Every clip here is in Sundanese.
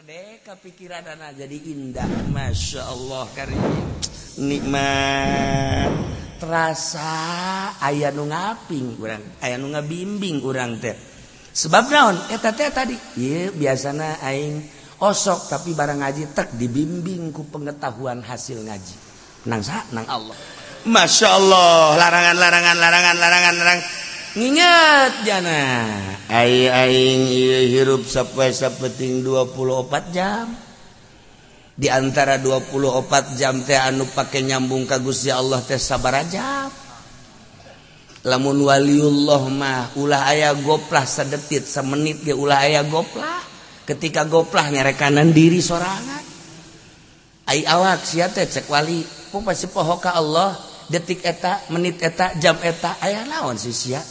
Merdeka pikiran anak jadi indah. Masya Allah karim. Nikmat. Terasa aya nu ngaping urang, aya nu ngabimbing urang teh. Sebab naon? Eta teh tadi. Ieu biasana aing osok tapi barang ngaji tek dibimbing ku pengetahuan hasil ngaji. Nang saha? Nang Allah. Masya Allah, larangan larangan larangan larangan larang. Nginget jana. Ai aing ieu hirup sapoe sapeting 24 jam. Di antara 24 jam teh anu pake nyambung ka Gusti Allah teh sabaraha jam. Lamun waliullah mah ulah aya goplah sadetit samenit ge ulah aya goplah. Ketika goplah nyarekanan diri sorangan. Ai awak sia teh cek wali, pasti poho ka Allah detik eta, menit eta, jam eta aya naon sih sia.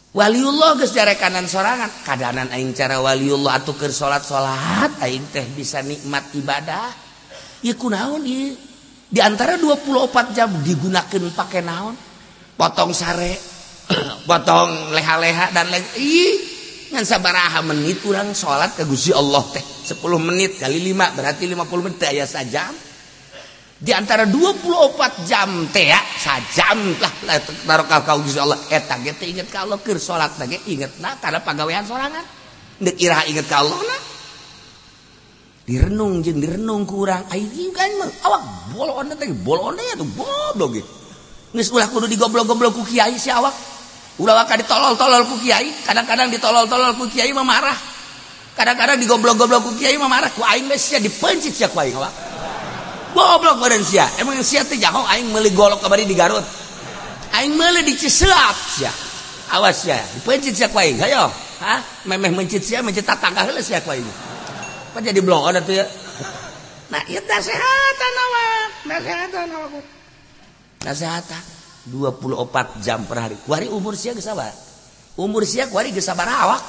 Waliullah geus jarekanan sorangan, kadanan aing cara waliullah atuh keur salat-salat aing teh bisa nikmat ibadah. Ieu kunaon ieu? Di antara 24 jam digunakeun pake naon? Potong sare, potong leha-leha dan lain. Ih, ngan sabaraha menit urang salat ka Gusti Allah teh? 10 menit kali 5 berarti 50 menit teh aya sajam. Di antara 24 jam teh ya, sajam lah taruh ka Gusti Allah eta ge teh inget ka Allah keur salat ge ingetna kana pagawean sorangan. Deuk iraha inget ka Allah na. Direnung jeung direnung ku urang aing kan awak bolon teh bolon teh atuh goblok ge. Geus ulah kudu digoblok-goblok ku kiai si awak. Ulah waka ditolol-tolol ku kiai, kadang-kadang ditolol-tolol ku kiai mah marah. Kadang-kadang digoblok-goblok ku kiai mah marah ku aing geus sia dipencit sia ku aing awak. Goblok badan sia. Emang sia teh jaho aing meuli golok kamari di Garut. Aing meuli di Ciseap sia. Awas sia, dipencit sia ku aing. Hayo, hah? Memeh mencit sia, mencit tatangga heula sia ku aing. Apa jadi bloon atuh ya? Nah, ieu nasehatan awak. Nasehatan awak. Nasehatan 24 jam per hari. Kuari umur sia geus sabar. Umur sia kuari geus sabaraha awak?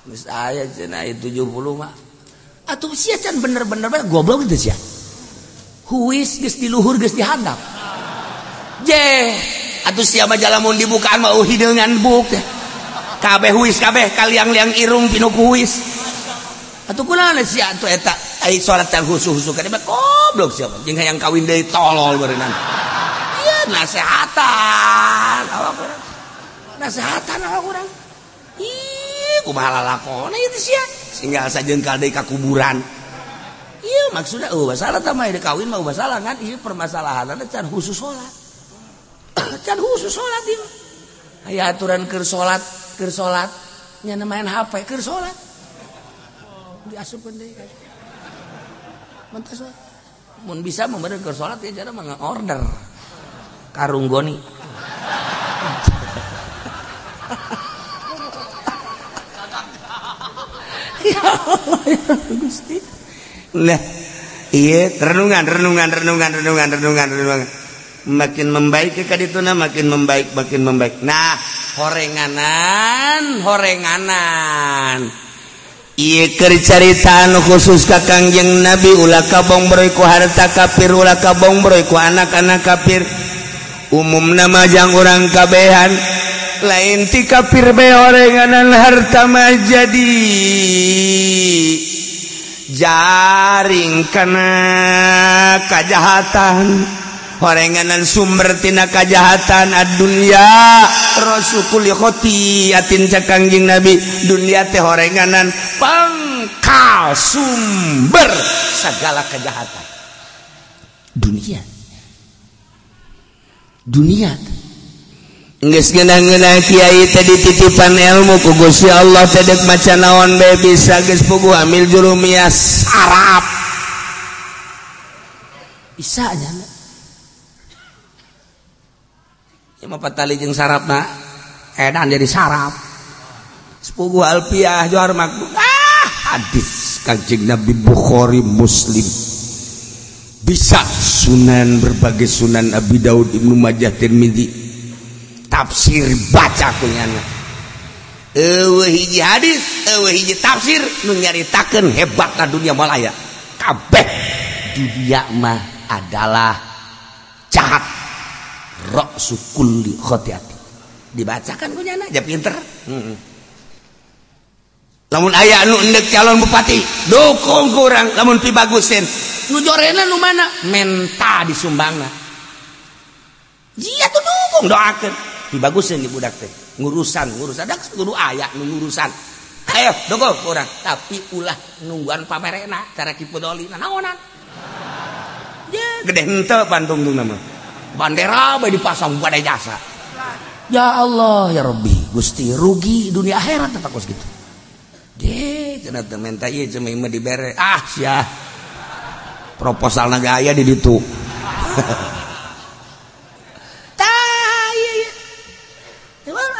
Geus aya cenah 70 mah. Atuh sia can bener-bener goblok teh sia. Huis geus di luhur geus di handap. Je, atuh sia mah jalamun dibukaan mah hideungan buk teh. Kabeh huis kabeh kaliang-liang irung pinuh ku huis. Atuh kunaon sia atuh eta ai salat teh husu-husu ka mah goblok sia mah jeung hayang kawin deui tolol beureunan. Ieu nasehatan awak urang. Nasehatan awak urang. Ih, kumaha lalakona ieu teh sia? Singgal sajengkal deui ka kuburan. Iya maksudnya oh masalah tamah ide kawin mah masalah kan iya permasalahan can khusus sholat can khusus sholat ieu aya aturan keur sholat nya main HP keur sholat diasupkeun deui mentas mun bisa mah bener keur sholat ya cara mah order karung goni. Ya Allah ya Gusti. Nah, iya renungan renungan renungan renungan renungan renungan makin membaik ke kadituna makin membaik makin membaik. Nah, horenganan horenganan ieu keur caritaan khusus ka Kangjeng Nabi ulah kabong broy ku harta kafir ulah kabong broy ku anak-anak kafir. Umumna mah jang urang kabehan lain ti kafir bae horenganan harta mah jadi jaring kana kajahatan horenganan sumber tina kajahatan ad-dunya rasukul khotiatin cak Kangjeng Nabi dunia teh horenganan pangkal sumber segala kejahatan dunia dunia. Geus ngeunah-ngeunah kiai teh dititipan ilmu ku Gusti Allah teh deuk maca naon bae bisa geus puguh amil jurumiyah sarap bisa nya ieu mah patali jeung sarapna edan jadi sarap sepuguh alfiah johar makbul ah hadis Kangjeng Nabi Bukhari Muslim bisa sunan berbagai sunan Abi Daud Ibnu Majah Tirmizi tafsir baca kunyana eueuh hiji hadis eueuh hiji tafsir nu nyaritakeun hebatna dunia malaya kabeh dunia mah adalah jahat ra'su kulli khotiati dibacakan kunyana aja pinter. Lamun aya anu endek calon bupati, dukung ku urang lamun pibagusin. Nu jorena nu mana? Menta disumbangna. Jia tuh dukung doakeun. Pibagusin di budak teh. Ngurusan dak kudu aya nu ngurusan. Ayo dukung ku urang, tapi ulah nungguan pamerena cara Ki Pudoli nanaonan. Ya gede henteu pantungtungna mah. Bandera bae dipasang badai jasa. Ya Allah ya Rabbi, Gusti rugi dunia akhirat eta kos kitu. Deh, cenah teu menta ieu cuma imah dibere. Ah sia. Proposalna ge aya di ditu. Tah ieu ieu.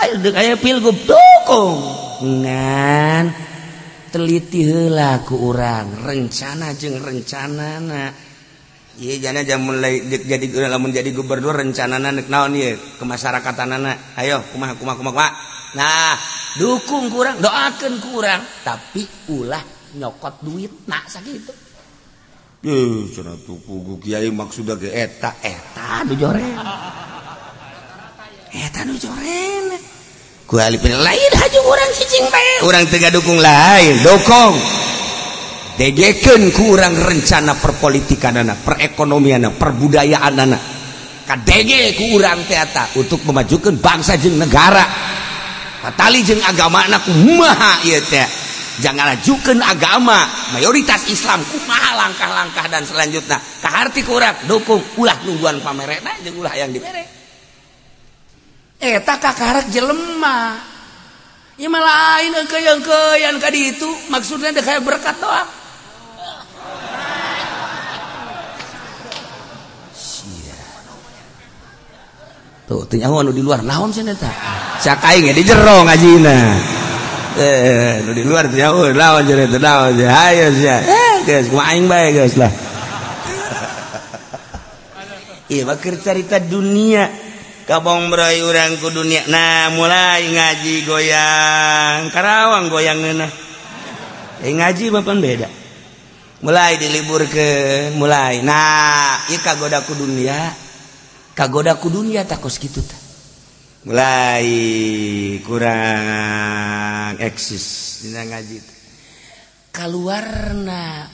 Ayo deuk aya pilgub dukung. Ngan teliti heula ku urang rencana jeung rencanana. Ieu jana jam mulai jadi lamun jadi gubernur rencanana neuk naon ieu kemasyarakatanana. Ayo kumaha kumaha kumaha. Nah, dukung kurang, doakan kurang, tapi ulah nyokot duit nak sakitu. Cenah tuh kiai maksudna ge eta eta nu joren. Eta nu joren. Ku alipin lain haju urang cicing bae, urang teu ngadukung lain, dukung. Degekeun ku urang rencana perpolitikanana, perekonomianana, perbudayaanana. Kadege ku urang teh eta untuk memajukan bangsa jeung negara. Patali jeung agamana kumaha ieu teh. Jangan lajukeun agama mayoritas Islam kumaha langkah-langkah dan selanjutnya. Kaharti ku urang dukung ulah nungguan pamerena jeung ulah yang dibere. Eta kakarek jelema. Ieu mah lain engkeuy-engkeuyan ka ditu maksudna deuk aya berkat doang. Sia. Tuh teu nyaho anu di luar naon cenah eta? Cak aing di jero ngajina. Nu di luar teu nyaho naon cenah eta naon cenah. Hayo sia. Geus kumaha aing bae geus lah. Ieu mah keur carita dunia. Kabong bray urang ku dunia. Nah, mulai ngaji goyang. Karawang goyang ngeunah. Ngaji mah pan beda. Mulai diliburkeun, mulai. Nah, ieu kagoda ku dunia. Kagoda ku dunia takos kitu tah. Mulai kurang eksis dina ngaji teh. Kaluarna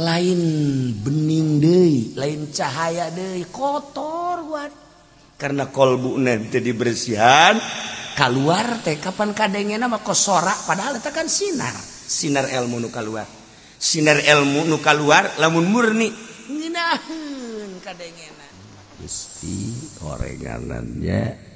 lain bening deui, lain cahaya deui, kotor buat. Karena kolbuna teu dibersihan, kaluar teh kapan kadengena mah kosora padahal eta kan sinar, sinar ilmu nu kaluar. Sinar ilmu nu kaluar lamun murni ngeunaheun kadengena. Gusti orenganannya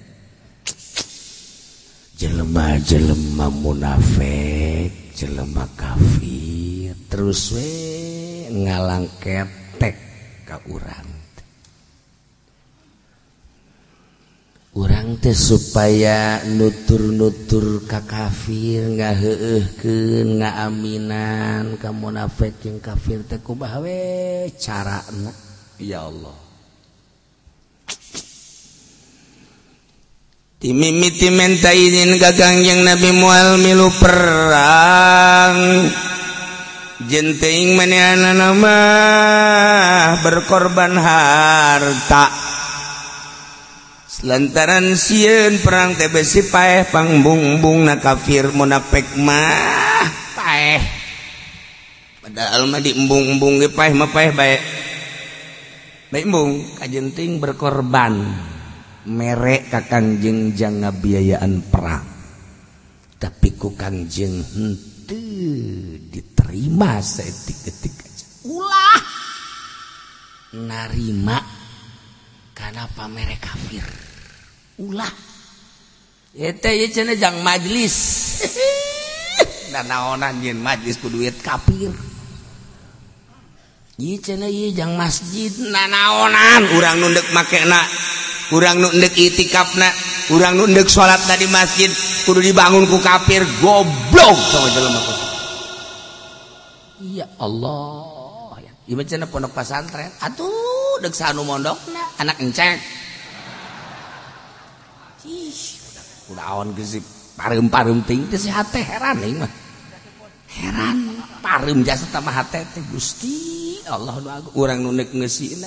jelema-jelema munafik, jelema kafir terus we ngalang ketek ka urang. Urang teh supaya nutur-nutur ka kafir ngaheueuhkeun ngaaminan ka munafik jeung kafir teh kumaha we carana ya Allah. Timimiti menta izin ka Kangjeng Nabi moal milu perang. Jeung teuing manehanana mah berkorban harta. Lantaran sieun perang teh besi paeh pangbung-bungna kafir munafik mah paeh. Padahal mah diembung-embung ge paeh mah paeh bae. Bae embung kajenting berkorban mere ka Kangjeng jang ngabiayaan perang. Tapi ku Kangjeng henteu diterima saetik-etik aja. Ulah narima kana pamere kafir. Ulah eta ieu cenah jang majlis. Nanaonan nyeun majlis ku duit kafir. Ieu cenah ieu jang masjid nanaonan urang nu deuk makena, urang nu deuk itikafna, urang nu deuk salatna di masjid kudu dibangun ku kafir goblok sama jelema teh. Ya Allah, ya. Ieu mah cenah pondok pasantren. Atuh deuk saha nu mondokna anak encek. Ih, kunaon geus pareum-pareum teuing teh si hate heran aing mah. Heran pareum jasa tambah hate teh Gusti Allah nu agung. Urang nu neuk ngeusina.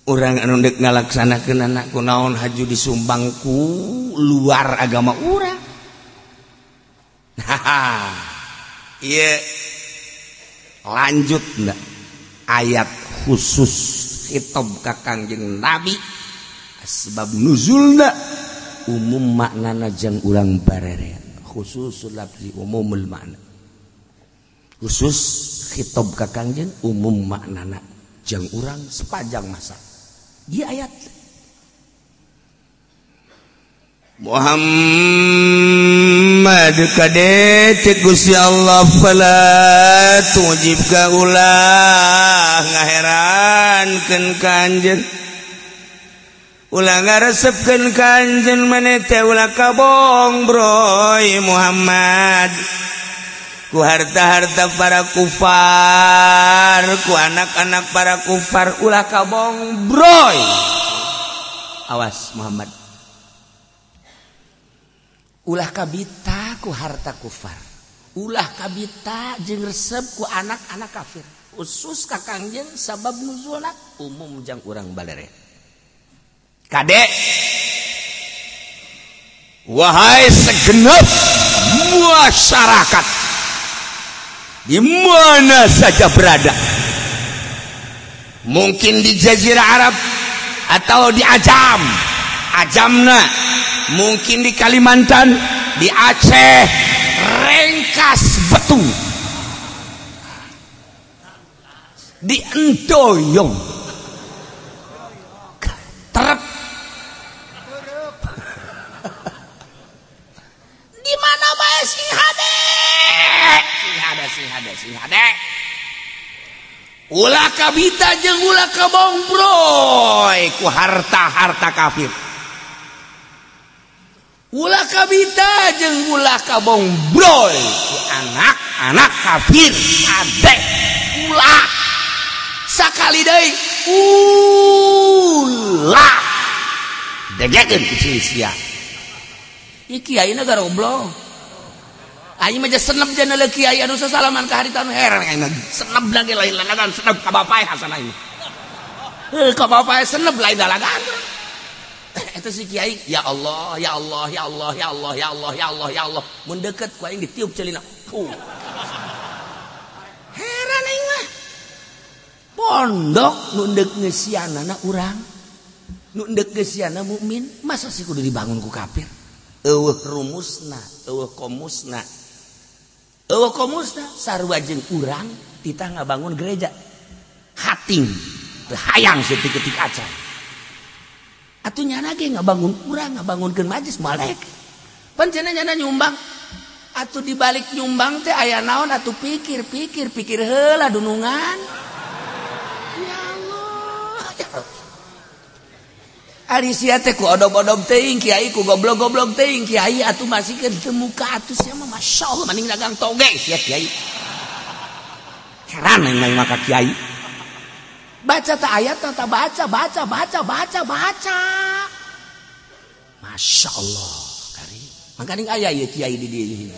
Urang anu neuk ngalaksanakeunana kunaon haju disumbang ku luar agama urang. Haha, Ieu lanjut enggak ayat khusus khitab ka Kangjeng Nabi asbab nuzulna umum maknana jang urang barere khususul lafzi umumul makna khusus khitab ka Kangjeng umum maknana jang urang sepanjang masa. Ieu ayat Muhammad kade cek Gusti Allah fala tujibka ulah ngaherankeun ka anjeun ulah ngaresepkeun ka anjeun maneh teh ulah kabong broy Muhammad ku harta-harta para kufar ku anak-anak para kufar ulah kabong broy. Awas Muhammad, ulah kabita ku harta kufar, ulah kabita jeung resep ku anak-anak kafir. Khusus ka Kangjeng sabab nuzulna umum jang urang balere. Kade wahai segenap masyarakat di mana saja berada, mungkin di Jazirah Arab atau di Ajam, Ajamna, mungkin di Kalimantan, di Aceh, Rengkas Betu, di Endoyong, Terep, di mana bae sing hade, sing hade, sing hade, sing hade. Ulah kabita jeung ulah kabong broy ku harta-harta kafir. Ulah kabita jeung ulah kabong broy ku anak-anak kafir. Adek ulah sakali deui ulah degekeun ku sia. Ieu kiai na garoblong. Aing mah senep jana le kiai anu sasalaman ka harita anu heran aing mah. Senep lagi lain lalagan senep ka bapae hasan aing. Heuh ka bapae senep lain lalagan. Eta si kiai ya Allah ya Allah ya Allah ya Allah ya Allah ya Allah ya Allah mun deket ku aing ditiup celina. Heran aing mah. Pondok nu deuk ngeusianana urang, nu deuk ngeusianana mukmin, masa sih kudu dibangun ku kafir? Eueuh rumusna, eueuh komusna. Eueuh komusna sarua jeung urang titah ngabangun gereja. Hating teu hayang saeutik-eutik acan. Atuh nyana ge ngabangun urang ngabangunkeun majlis malek. Pan cenah nyana nyumbang. Atuh dibalik nyumbang teh aya naon atuh pikir pikir pikir heula dunungan. Ya Allah. Ya Allah. Ari sia teh ku odob-odob teuing kiai ku goblok-goblok teuing kiai atuh masih keur teu muka atuh sia mah masyaallah mending dagang toge sia kiai. Heran aing mah ka kiai. Baca tak ayat tak baca baca baca baca baca. Masya Allah kari. Mangkaning aya ieu kiai di dieu hiji.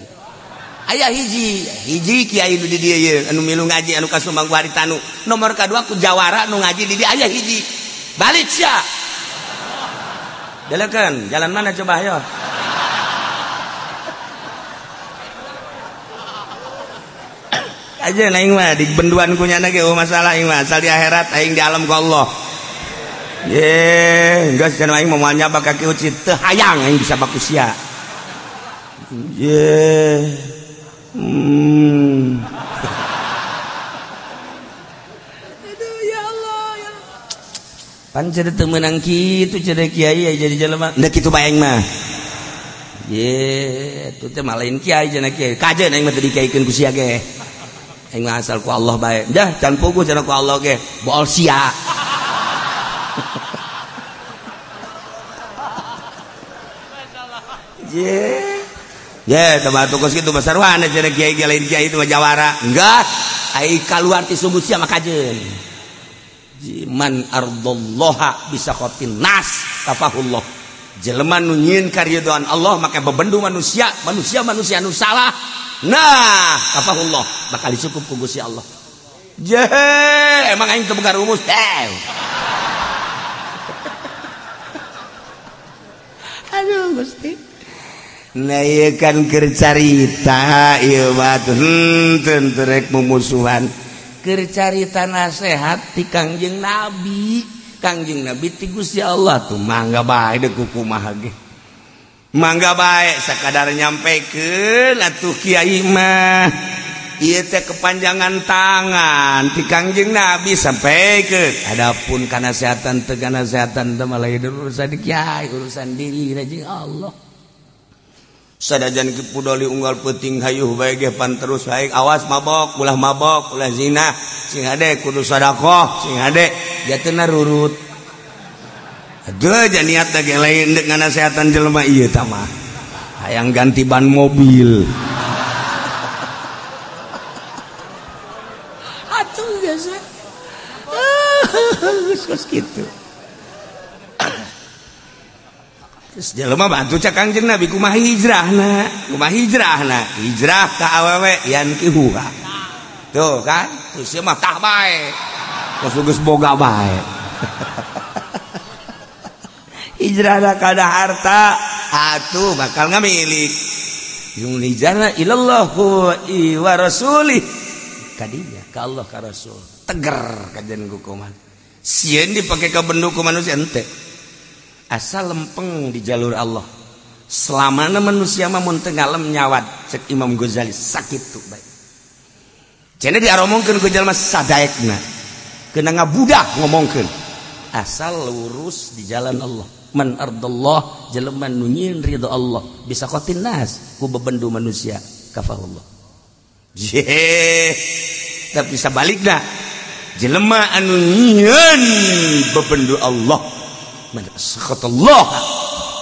Aya hiji, hiji kiai nu di dieu ieu anu milu ngaji anu ka Sumbang ku Haritanu. Nomor kadua ku Jawara nu ngaji di dieu aya hiji. Balik sia. Delekeun, jalan mana coba ayo. Aja aing mah di benduan ku nyana ge masalah aing mah asal di akhirat aing di alam ku Allah. Ye, geus cenah aing moal nyabak ka Ki Uci teu hayang aing bisa baku sia. Ye. Aduh ya Allah ya. Pan cenah teu meunang kitu cenah kiai jadi jelema. Ndek kitu bae aing mah. Ye, atuh teh malain kiai cenah kiai. Kajeun aing mah teu dikiaikeun ku sia ge. Aing mah asal ku Allah bae. Dah can puguh cenah ku Allah ge. Bool sia. Ye. Ye, teh mah tukos kitu mah sarwana cenah kiai ge lain kiai itu mah jawara. Enggak. Ai kaluar ti sungguh sia mah kajeun. Man ardallaha bisa khotin nas kafahullah. Jelema nu nyieun karidhoan Allah make bebendu manusia, manusia-manusia nu salah. Nah, kafahullah bakal dicukup ku Gusti Allah. Je, emang aing teu boga rumus teh. Aduh Gusti. Nah ieu kan keur carita ieu mah henteu rek mumusuhan. Keur carita nasehat ti Kangjeng Nabi. Kangjeng Nabi ti Gusti Allah tuh mangga bae deuk kumaha ge. Mangga bae sakadar nyampekeun atuh kiai mah. Ieu teh kepanjangan tangan ti Kangjeng Nabi sampaikan. Adapun kanasehatan teu kanasehatan teh mah lain urusan kiai, urusan diri jeung Allah. Sadajan Ki Pudoli unggal peuting hayuh bae ge pan terus haik awas mabok, ulah zina, sing hade kudu sedekah, sing hade jatena rurut. Aduh ja niat teh lain deuk nganasehatan jelema ieu tah mah. Hayang ganti ban mobil. Atuh geus geus kitu. Terus jelema bantu cak Kangjeng Nabi kumaha hijrahna, hijrah ka awewe yankihuha. Tuh kan, terus ieu mah tah bae. Terus geus boga bae. Hijrahna kana harta, atuh bakal ngamilik. Yung hijrahna ilallah wa rasulih. Kadinya ka Allah ka Rasul. Teger kajian hukuman. Sieun dipake ka bendu ku manusia henteu. Asal lempeng di jalur Allah. Selamana manusia mah mun teu ngalem nyawat cek Imam Ghazali sakit tuh bae. Cenah diaromongkeun ku jalma sadaekna. Keuna ngabudak ngomongkeun. Asal lurus di jalan Allah. Man ardallah jelema nu nyieun ridho Allah bisa qatin nas ku bebendu manusia kafahullah. Jeh, tapi sabalikna jelema anu nyieun bebendu Allah man sakhatallah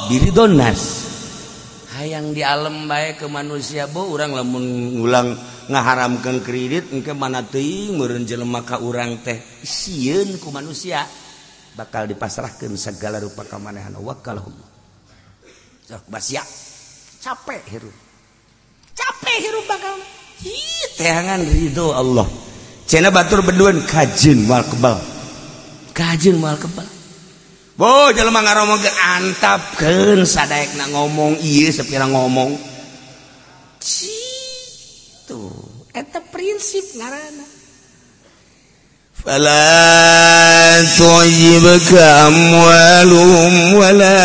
biridon nas. Hayang di alam bae ke manusia bo urang lamun ngulang ngaharamkeun kredit engke mana teuing meureun jelema ka urang teh sieun ku manusia bakal dipasrahkeun segala rupa kamanehan wakalahum. Sok basia capek hirup bakal ih teangan ridho Allah. Cenah batur beduan kajeun moal kebal. Bo jelema ngaromongkeun antapkeun sadaekna ngomong ieu sapira ngomong. Citu eta prinsip ngaranna. Fala tu'jibka amwaluhum wala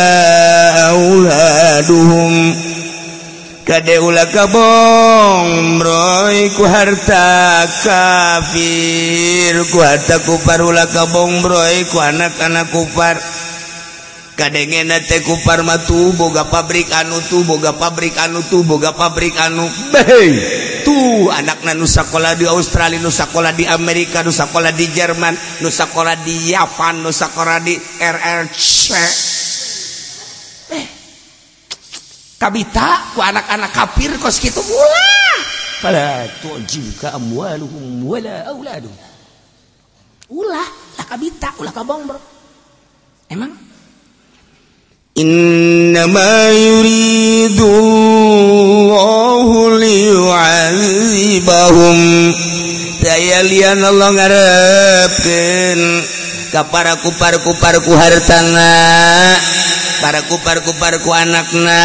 auladuhum. Kade ulah kabong broy ku harta kafir ku harta kupar ulah kabong broy ku anak-anak kupar. Kadengena teh kupar mah tuh boga pabrik anu tuh boga pabrik anu tuh boga pabrik anu beh tuh anakna nu sakola di Australia nu sakola di Amerika nu sakola di Jerman nu sakola di Yapan nu sakola di RRC kabita ku anak-anak kafir kos kitu ulah fala tu'jibka amwaluhum wala auladuhum ulah lah kabita ulah kabong bro emang innama yuridu Allahu liyu'adzibahum daya lian Allah ngarepkeun ka para kupar-kupar ku hartana para kupar-kupar ku anakna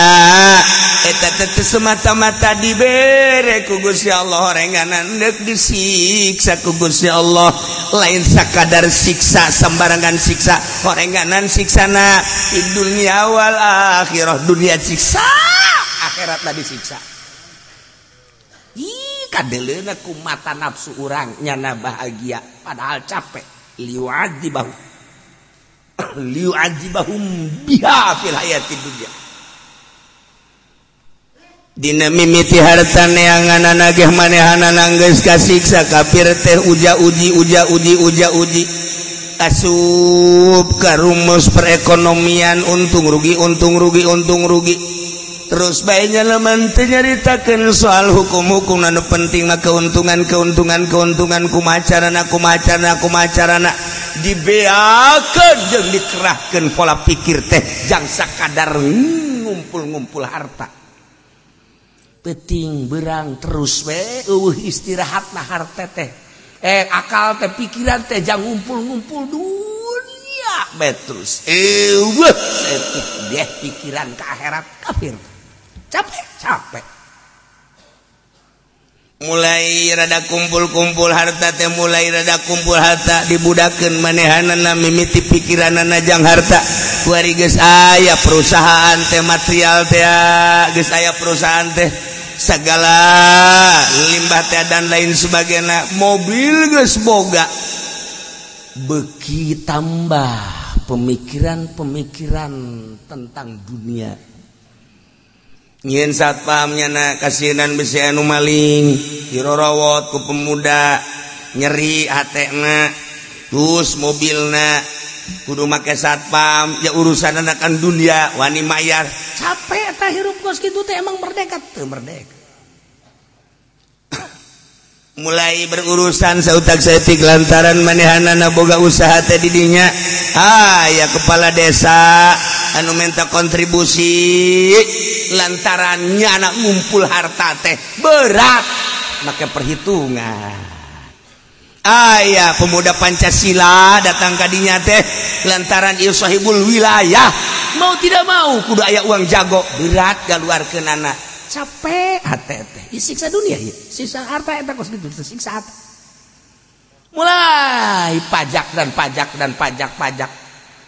eta teh semata-mata dibere ku Gusti Allah orenganan deuk disiksa ku Gusti Allah lain sakadar siksa sembarangan siksa orenganan siksana di dunia wal akhirah dunia siksa akhirat disiksa ih kadeleuna ku mata nafsu urang nyana bahagia padahal capek liu'adzibahum liu'adzibahum biha fil hayatid dunya dina mimiti harta neanganana geh manehanana geus kasiksa kafir teh uja uji uja uji uja uji asup ka rumus perekonomian untung rugi untung rugi untung rugi terus bae nyaleman teu nyaritakeun soal hukum-hukum anu penting mah keuntungan keuntungan keuntungan kumaha carana kumaha carana kumaha carana dibeakeun jeung dikerahkeun pola pikir teh jang sakadar ngumpul-ngumpul harta peting berang terus we eueuh istirahatna harta teh akal teh pikiran teh jang ngumpul-ngumpul dunia bae terus eueuh deh pikiran ka akhirat kafir. Capek, capek. Mulai rada kumpul-kumpul harta teh, mulai rada kumpul harta dibudakeun manehanana mimiti pikiranana jang harta. Kuari geus aya perusahaan teh material teh, geus aya perusahaan teh segala limbah teh dan lain sebagainya, mobil geus boga. Beuki tambah pemikiran-pemikiran tentang dunia. Nyieun satpam nyana kasieunan besi anu maling dirorowot ku pemuda nyeri hatena, terus mobilna kudu make satpam ya urusanna kan dunia wani mayar. Capek eta hirup kos kitu teh, emang merdeka teu merdeka. Mulai berurusan sautak saeutik lantaran manehanana boga usaha teh di dinya. Ah ya kepala desa anu minta kontribusi lantarannya anak ngumpul harta teh berat make perhitungan. Aya pemuda Pancasila datang kadinya teh lantaran ieu sahibul wilayah mau tidak mau kudu aya uang jago berat galuarkeun anak. Capek hate teh siksa dunia ieu, siksa harta eta kos kitu siksa harta. Mulai pajak dan pajak dan pajak-pajak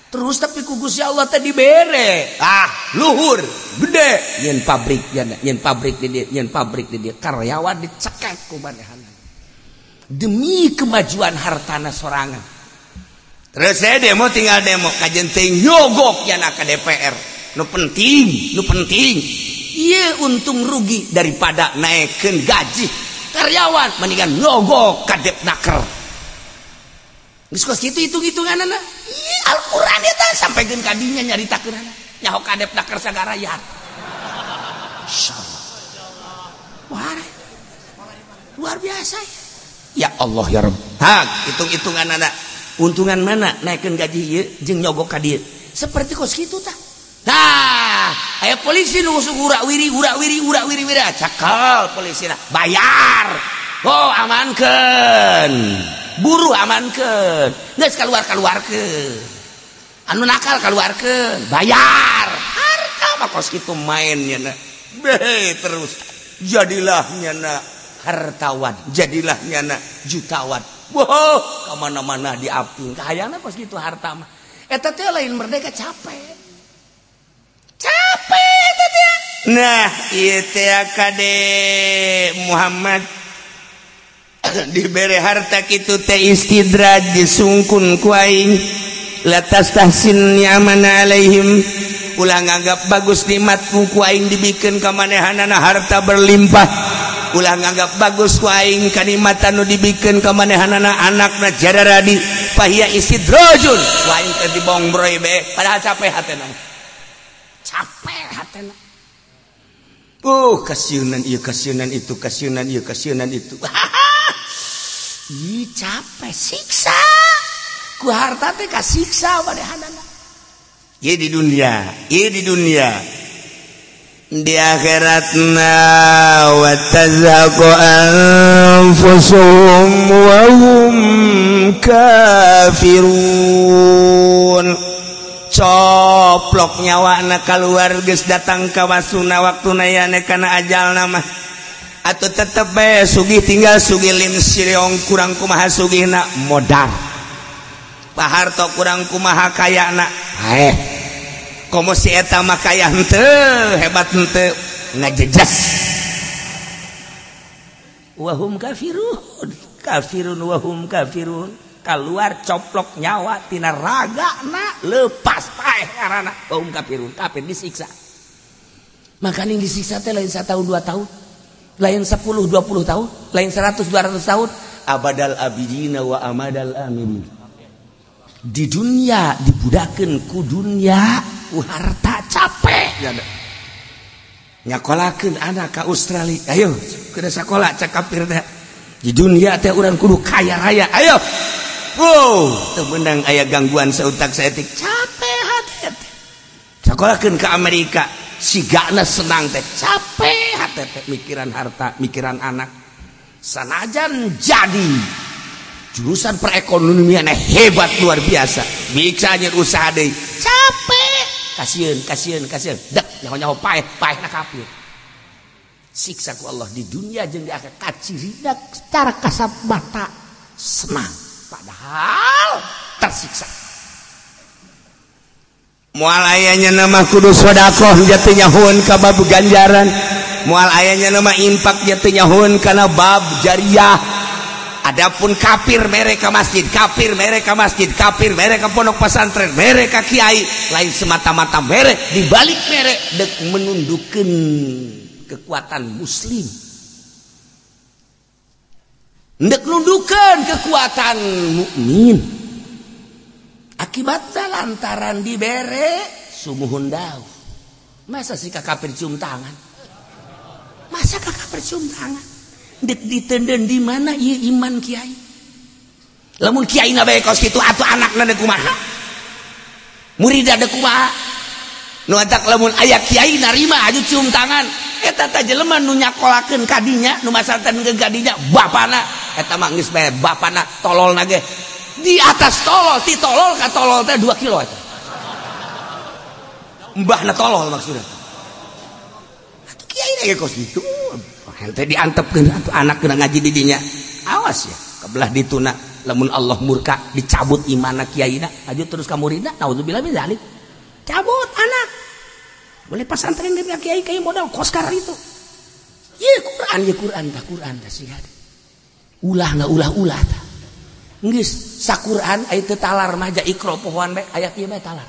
terus, tapi ku Gusti Allah teh dibere ah luhur gede nyen pabrik nyen pabrik di dieu, nyen pabrik di dieu, karyawan dicekek ku manehanna demi kemajuan hartana sorangan. Terus saya demo tinggal demo kajen teh nyogok yana ka DPR nu penting, nu penting ieu untung rugi daripada naekkeun gaji karyawan mendingan nyogok ka Depnaker. Geus kos kitu hitung-hitunganana. Ih Al-Qur'an eta sampaikeun ka dinya nyaritakeunana. Nyaho ka Depnaker sagara rakyat. Insyaallah. Wah. Luar biasa. Ya Allah ya Rabb. Hak hitung-hitunganana. Untungan mana naikkeun gaji ieu jeung nyogok ka dieu. Seperti kos kitu tah. Nah, aya polisi nu urak wiri urak wiri urak wiri wiri cakal polisina bayar. Oh amankeun. Buruh amankeun. Geus kaluar-kaluarkeun. Anu nakal kaluarkeun, bayar. Harta mah kos kitu main nya. Beh terus jadilah nyana hartawan, jadilah nyana jutawan. Wow, kemana-mana diaping. Kahayangna kos kitu harta mah. Eta teh lain merdeka, capek. Capek eta teh. Nah, ieu teh kade Muhammad dibere harta kitu teh istidraj disungkun ku aing. La tastahsin ni'amana alaihim, ulah nganggap bagus nikmatku ku aing dibikeun ka manehanana harta berlimpah. Ulah nganggap bagus ku aing kanikmatan nu dibikeun ka manehanana anakna jararadi fahiya istidrajun. Ku aing teh dibongbroy be padahal capek hatena. Capek hatena. Kasieunan ieu kasieunan itu kasieunan ieu kasieunan itu. Ih capek siksa. Ku harta teh kasiksa manehanana. Ieu di dunia, ieu di dunia. Di akhiratna wa tazhaqu anfusuhum wa hum kafirun. Coplok nyawana kaluar geus datang ka wasuna waktuna yane kana ajalna mah. Atuh tetep bae sugih tinggal sugih lim sireong kurang kumaha sugihna modal. Pak Harto kurang kumaha kayana haeh. Komo si eta mah kaya henteu hebat henteu ngajejas. Wahum kafirun, kafirun wahum kafirun. Keluar coplok nyawa tina ragana lepas paeh karana wahum kafirun, kafir disiksa. Makanya disiksa teh lain 1 tahun 2 tahun, lain 10 20 tahun, lain 100 200 tahun, abadal abidina wa amadal amin. Di dunia dibudakeun ku dunia ku harta capek nyakolakeun anak ka Australia, ayo kudu sakola cak kafir teh. Di dunia teh urang kudu kaya raya, ayo. Wow, teu meunang aya gangguan sautak saeutik capek hate teh. Sakolakeun ka Amerika sigana senang teh capek hate teh mikiran harta, mikiran anak. Sanajan jadi jurusan perekonomian hebat luar biasa, bisa nyer usaha deui capek, kasieun kasieun kasieun dek nyaho-nyaho paeh paeh na kafir. Siksa ku Allah di dunia jeung di akhirat kacirina secara kasat mata senang padahal tersiksa. Moal aya nama kudu sedekah jatuh nyahoeun ka bab ganjaran, moal aya nama infak jatuh nyahoeun kana bab jariah. Adapun kafir mere ka masjid, kafir mere ka masjid, kafir mere ka pondok pesantren, mere ka kiai, lain semata-mata mere, dibalik mere dek menundukkeun kekuatan muslim, dek nundukkeun kekuatan mukmin. Akibatnya lantaran dibere sumuhun dau. Masa sih kafir cium tangan? Masa kafir cium tangan? Ditenden di mana ieu iman kiai? Lamun kiai na bae kos kitu atuh anakna deuk kumaha? Muridna deuk kumaha? Nu atak lamun aya kiai narima aju cium tangan, eta teh jelema nu nyakolakeun ka dinya, nu masarteun ka dinya bapana, eta mah geus bae bapana tololna ge. Di atas tolol, ti tolol ka tolol teh 2 kilo eta. Mbahna tolol maksudna. Atuh kiai ge kos kitu. Hente diantepkeun atuh anak kena ngaji di dinya. Awas ya, kebelah dituna lamun Allah murka dicabut imanna kiaina, aju terus ka muridna, naudzubillah min dzalik. Cabut anak. Boleh pesantren ge kiai kiai modal koskar itu. Ieu Quran, ieu Quran tah Quran tah sih. Ulah na ulah-ulah tah. Geus saquran aya teu talar mah ja ikra pohoan bae ayat ieu bae talar.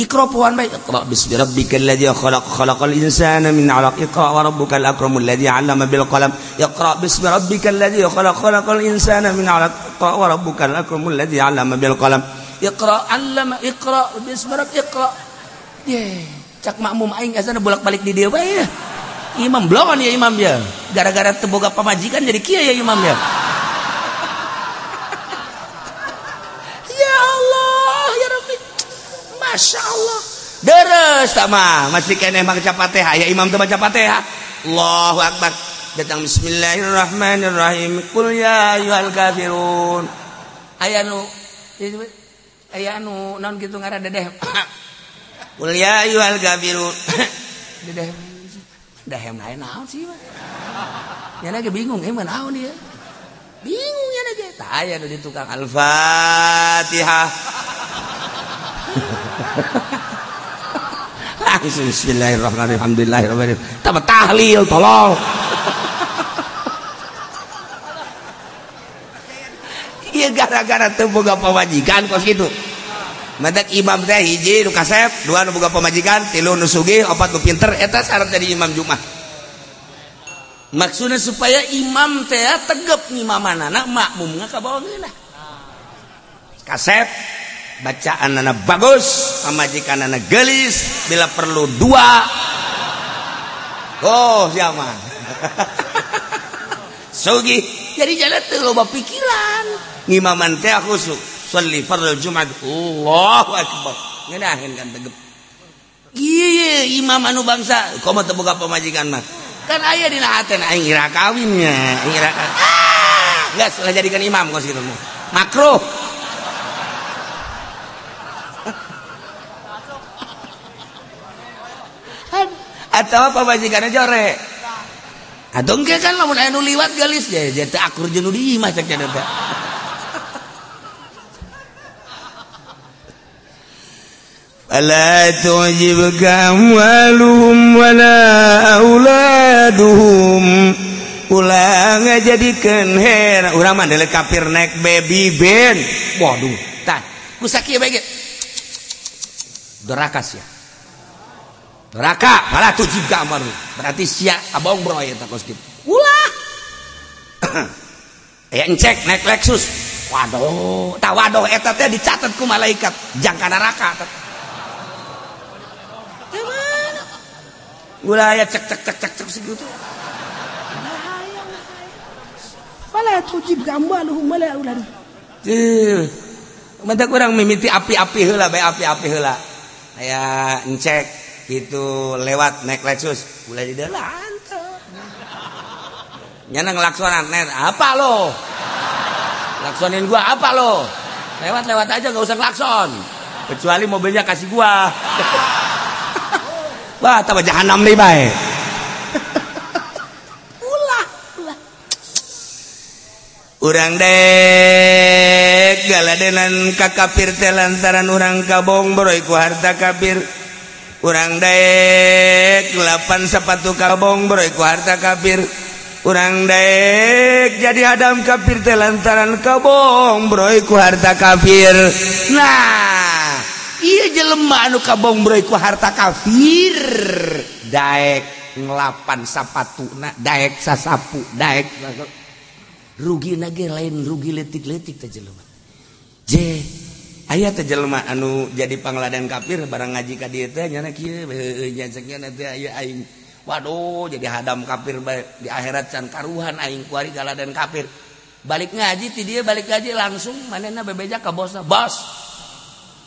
Iqra pohoan bae Iqra bismi rabbikal ladzi khalaq khalaqal insana min 'alaq iqra wa rabbukal akramul ladzi 'allama bil qalam iqra bismi rabbikal ladzi khalaq khalaqal insana min 'alaq iqra wa rabbukal akramul ladzi 'allama bil qalam iqra 'allama iqra bismi rabbik iqra. Ye, cak makmum aing azana bolak-balik di dieu bae. Imam blongon ya imam ya. Gara-gara teu boga pamajikan jadi kieu ya imam ya. Ya Allah, ya Rabbi. Masya Allah. Deres tak mah, masih keneh maca Fatihah ya imam teu maca Fatihah. Allahu akbar. Datang bismillahirrahmanirrahim. Qul ya ayyuhal kafirun. Aya nu naon kitu ngaran dedeh. Qul ya ayyuhal kafirun. Dedeh. Dahem lain naon sih mah. Nya ge bingung mah naon ieu. Bingung nya ge. Tah aya nu di tukang Al-Fatihah. Langsung bismillahirrahmanirrahim alhamdulillahirabbil alamin. Tambah tahlil tolong. Ieu gara-gara teu boga pamajikan kos kitu. Madak imam teh hiji nu kasep, dua nu boga pamajikan, tilu nu sugih, opat nu pinter, eta syarat jadi imam Jumat. Maksudnya supaya imam teh tegep ngimamanana makmumna ka bawah ngeunah. Kasep bacaanana bagus, pamajikanana geulis, bila perlu dua. Oh, siapa? Sugih. Jadi jalan teu loba pikiran. Ngimaman teh khusyuk. Sholli fardhu Jumat. Allahu akbar. Ngeunaheun kan tegep. Ieu imam anu bangsa, komo teu boga pamajikan mah. Kan aya dina hatena aing ira kawin nya, aing ira. Ah, geus lah jadikan imam kos kitu mah. Makruh. Atau pamajikanna jore. Atuh engke kan lamun aya nu liwat geulis ge teu akur jeung nu di imah cek teh. Fala tu'jibka amwaluhum wala auladuhum. Ulah ngajadikeun hera urang mah deuleu kafir naik baby ben. Waduh, tah ku sakieu bae ge. Doraka sia. Doraka, fala tu'jibka amwaluhum. Berarti sia abong bro eta kos kitu. Ulah. Aya encek naik Lexus. Waduh, tah waduh eta teh dicatet ku malaikat jangka neraka eta. Ulah ya cek cek cek cek cek segitu. Fala tujib amwaluhum wala auladuhum. Mentak urang mimiti api-api heula bae api-api heula. Aya encek gitu lewat naik Lexus, ulah di dalam antep. Nyana ngelaksonan net, apa lo? Laksonin gua apa lo? Lewat-lewat aja gak usah klakson. Kecuali mobilnya kasih gua. Wah, tambah jahanam nih bae. Urang dek galadenan ka kafir teh lantaran urang kabong boroy ku harta kafir. Urang dek lapan sepatu kabong boroy ku harta kafir. Urang dek jadi hadam kafir teh lantaran kabong boroy ku harta kafir. Nah, ieu jelema anu kabong boroy ku harta kafir daek ngelapan sapatuna, daek sasapu, daek rugi nage lain rugi letik-letik teh jelema. Je aya teh jelema anu jadi pangladan kafir barang ngaji ka dieu teh nyana kieu heueuh nya teh aya aing. Waduh jadi hadam kafir bae di akhirat can karuhan aing kuari galadan kafir. Balik ngaji ti dieu balik ngaji langsung manehna bebeja ka bosna, "Bos,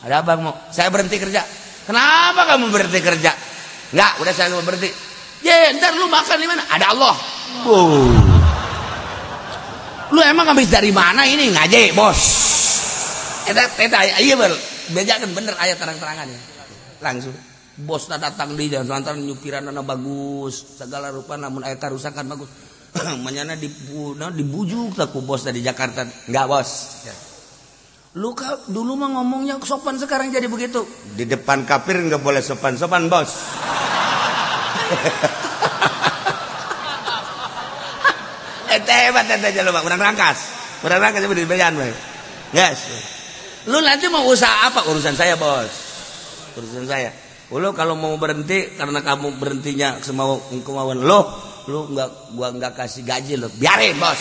ada abang mau saya berhenti kerja." "Kenapa kamu berhenti kerja?" "Enggak, udah saya mau berhenti." "Ye, ntar lu makan di mana?" "Ada Allah." Oh. Lu emang habis dari mana ini ngaji, bos? Eta eta iya bejakeun bener aya terang-terangan ya. Langsung bosna datang di jalan lantaran nyupiranna bagus, segala rupa namun aya karusakan bagus. Manyana dibujuk tah ku bos dari Jakarta. "Enggak, bos." Ya. Lu dulu mah ngomongnya sopan sekarang jadi begitu. Di depan kafir enggak boleh sopan-sopan, bos. Eta hebat eta jelema urang rangkas. Urang rangkas di bejaan bae. Yes. Lu nanti mau usaha apa? Urusan saya, bos. Urusan saya. Lu kalau mau berhenti karena kamu berhentinya semau kemauan lu, lu enggak gua enggak kasih gaji lu. Biarin, bos.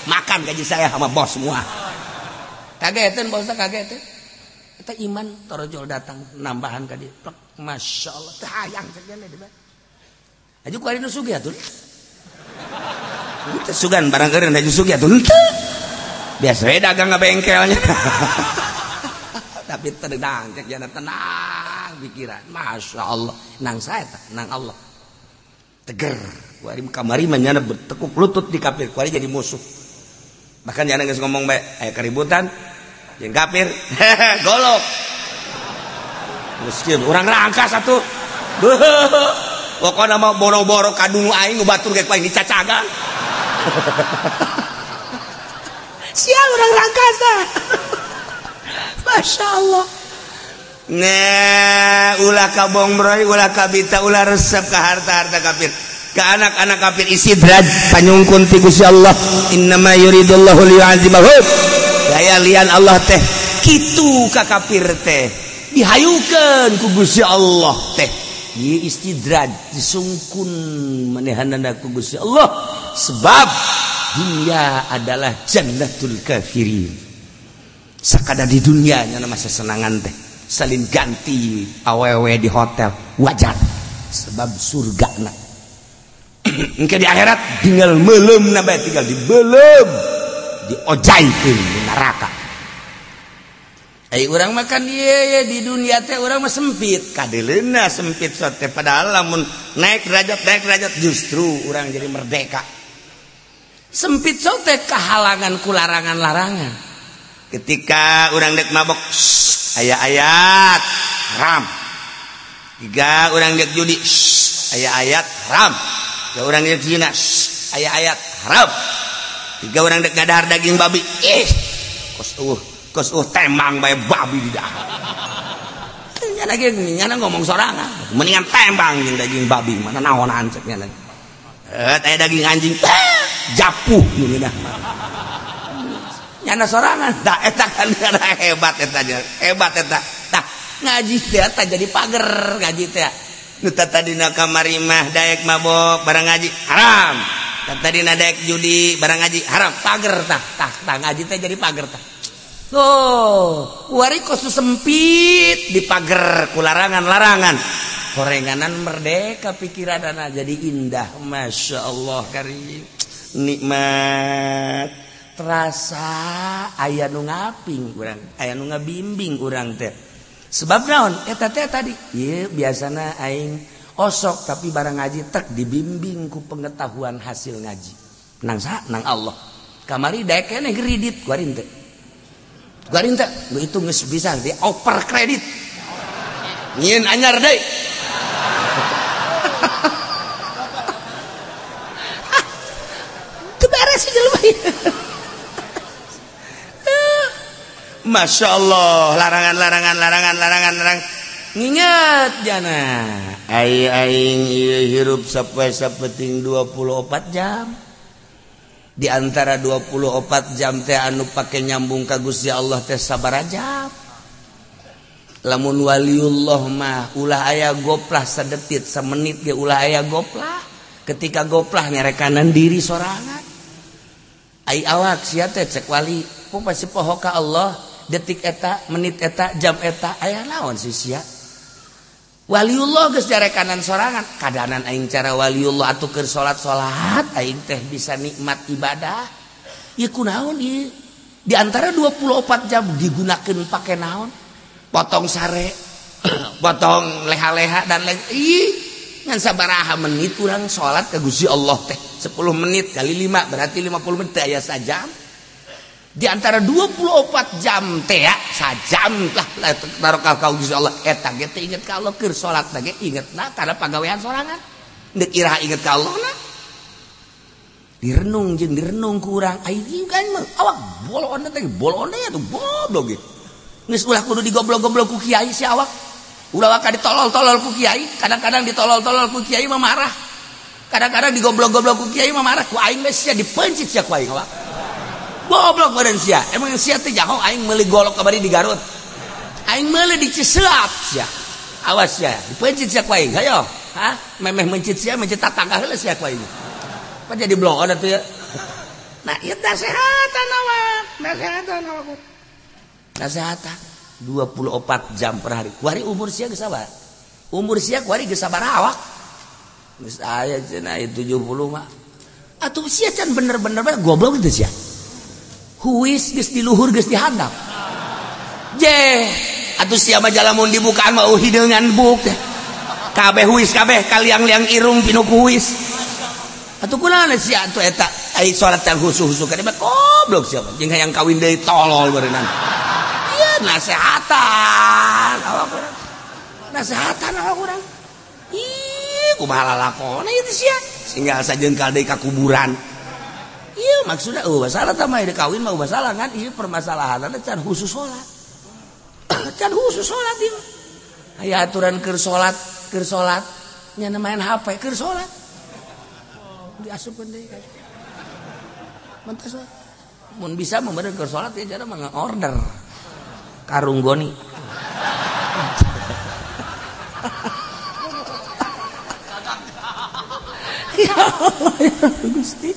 Makan gaji saya sama bos semua. Kagetan bosnya kagetan. Eta iman torojol datang nambahan ka dieu. Plek, Masya Allah, teh hayang saja di bae. Aju ku ari nu sugih atuh. Teu sugan barang eureun aju sugih atuh henteu. Biasa we dagang ngabengkelnya. Tapi tenang, cek jana tenang pikiran. Masya Allah, nang saya tah, nang Allah. Teger. Ku ari kamari mah nyana bertekuk lutut di kafir, ku ari jadi musuh. Bahkan jana geus ngomong bae, aya keributan jeung kafir. Golok. Miskin urang rangkas atuh. Pokona mah boro-boro kadungu aing batur ge ku aing dicacagan. Sia urang rangkas. Masya Allah. Nah, ulah kabong broy, ulah kabita, ulah resep ke harta-harta kafir, ke anak-anak kafir istidraj panyungkun ti Gusti Allah. Innama yuridullahu liyu'adzibahum. Daya lian Allah teh kitu ka kafir teh dihayukeun ku Gusti Allah teh. Ieu istidraj disungkun manehanana ku Gusti Allah sebab dunia adalah jannatul kafirin. Sakada di dunia nya masa senangan teh salin ganti awewe di hotel wajar sebab surga na. Engke di akhirat tinggal meuleum na bae tinggal dibeuleum diojaikeun di neraka. Ai urang makan ieu di dunia teh urang mah sempit kadeleuna sempit sote padahal lamun naik derajat justru urang jadi merdeka. Sempit sote kahalangan ku larangan-larangan. Ketika urang dek mabok aya ayat haram. Tiga urang dek judi aya ayat haram. Tiga urang dek zina aya ayat haram. Tiga urang dek ngadahar daging babi ih kos tembang bae babi di dahar. Nya lagi nyana ngomong sorangan mendingan tembang jeung daging babi mana naonan cek nya lagi. Aya daging anjing japuh nu ngeunah mah. Nyana sorangan da eta kan hebat eta hebat eta. Tah ngaji teh eta jadi pager ngaji teh. Nu tadina kamari mah daek mabok barang ngaji haram. Tadina daek judi barang ngaji haram. Pager tah tah tah ngaji teh jadi pager tah. Tuh, wari kos sempit di pager ku larangan-larangan. Korenganan merdeka pikiranana jadi indah. Masya Allah karim. Nikmat. Terasa aya nu ngaping urang, aya nu ngabimbing urang teh. Sebab naon? Eta teh tadi, ieu biasana aing osok tapi barang ngaji tek dibimbing ku pengetahuan hasil ngaji. Nang saha? Nang Allah. Kamari daek keneh kredit ku ari teh. Ku ari teh itu geus bisa di oper kredit. Nyieun anyar deui. Teu beres jelema. Masya Allah larangan larangan larangan larangan larangan nginget jana ai aing ieu hirup sapoe sapeting 24 jam di antara 24 jam teh anu pake nyambung ka Gusti Allah teh sabaraha jam. Lamun waliullah mah ulah aya goplah sadetit samenit ge ulah aya goplah. Ketika goplah nyarekanan diri sorangan. Ai awak sia teh cek wali, poh pasti poho ka Allah detik eta, menit eta, jam eta aya naon sih sia. Waliullah geus nyarekanan sorangan. Kadanan aing cara waliullah atuh keur salat-salat aing teh bisa nikmat ibadah. Ieu kunaon ieu? Di antara 24 jam digunakeun pake naon? Potong sare, potong leha-leha dan lain. Ih, ngan sabaraha menit urang salat ka Gusti Allah teh. 10 menit kali 5 berarti 50 menit teh aya sajam. Di antara 24 jam teh ya, sajam lah taruh ka Gusti Allah eta ge teh inget ka Allah keur salat ge ingetna kana pagawean sorangan. Deuk iraha inget ka Allah na. Direnung jeung direnung ku urang. Aing kan awak boloon teh boloon teh atuh goblok ge. Geus ulah kudu digoblok-goblok ku kiai si awak. Ulah waka ditolol-tolol ku kiai, kadang-kadang ditolol-tolol ku kiai mah marah. Kadang-kadang digoblok-goblok ku kiai mah marah, ku aing geus sia dipencit sia ku aing awak. Goblok badan sia. Emang sia teh jaho aing meuli golok kamari di Garut. Aing meuli di Ciseap sia. Awas sia, dipencit sia ku aing. Hayo, hah? Memeh mencit sia, mencit tatangga heula sia ku aing. Apa jadi bloon atuh ya? Nah, ieu nasehatan awak, nasehatan awak. Nasehatan 24 jam per hari. Kuari umur sia geus sabar. Umur sia kuari geus sabaraha awak. Geus aya cenah 70 mah. Atuh sia can bener-bener goblok teh sia. Huis geus di luhur geus di handap. Je, atuh sia mah jalamun dibukaan mah hideungan buk teh. Kabeh huis kabeh kaliang-liang irung pinuh ku huis. Atuh kunaon sia atuh eta ai salat teh husu-husu ka mah goblok sia mah jeung hayang kawin deui tolol beureunan. Nasehatan awak urang. Nasehatan awak urang. Ih, kumaha lalakona ieu teh sia? Singgal sajengkal deui ka kuburan. Ieu maksudna eueuh masalah tah mah kawin mah masalah ngan ieu permasalahanna can khusus salat. Can khusus salat ieu. Aya aturan keur salat nya main HP keur salat. Diasupkeun deui. Mentas mun bisa mah bener keur salat ya cara mah order. Karung goni. Ya Allah ya Gusti.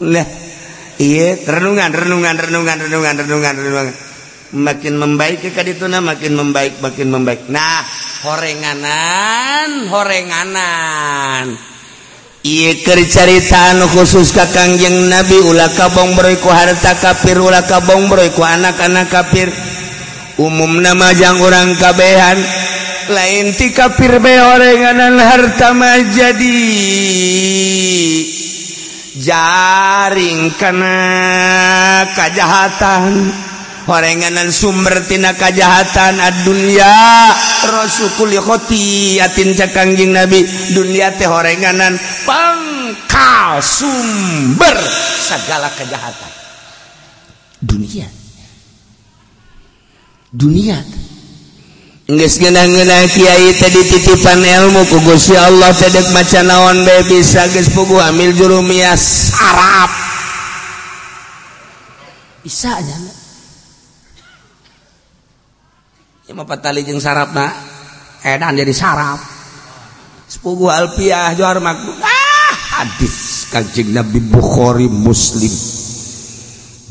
Nah, iya renungan renungan renungan renungan renungan renungan. Makin membaik ke kadituna makin membaik makin membaik. Nah, horenganan horenganan. Ieu keur caritaan khusus ka Kangjeng Nabi ulah kabongbroy ku harta kafir ulah kabongbroy ku anak-anak kafir. Umum nama jang orang kabehan lain ti kafir bae horenganan harta mah jadi jaring kana kajahatan horenganan sumber tina kajahatan ad-dunya rasukul khotiatin cak Kangjeng Nabi dunia teh horenganan pangkal sumber segala kejahatan dunia. Dunia geus ngeunah-ngeunah kiai teh dititipan ilmu ku Gusti Allah teh deuk maca naon bae bisa geus puguh amil jurumiyah sarap bisa nya ieu mah patali jeung sarapna edan jadi sarap sepuguh alfiah johar makdum ah hadis Kangjeng Nabi Bukhari Muslim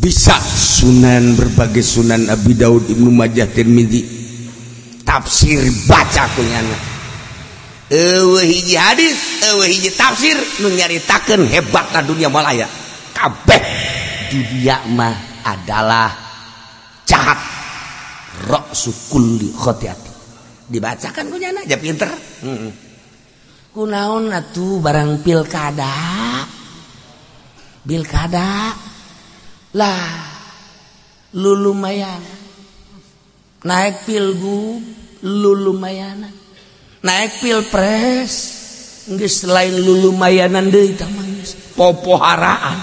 bisa sunan berbagai sunan Abi Daud Ibnu Majah Tirmizi tafsir baca kunyana eueuh hiji hadis eueuh hiji tafsir nu nyaritakeun hebatna dunia malaya kabeh dunia mah adalah jahat ra'su kulli khotiati dibacakan kunyana aja pinter kunaon atuh barang pilkada pilkada lah lu lumayan naik pilgub lu lumayan naik pilpres geus lain lu lumayanan deui tah mah geus popoharaan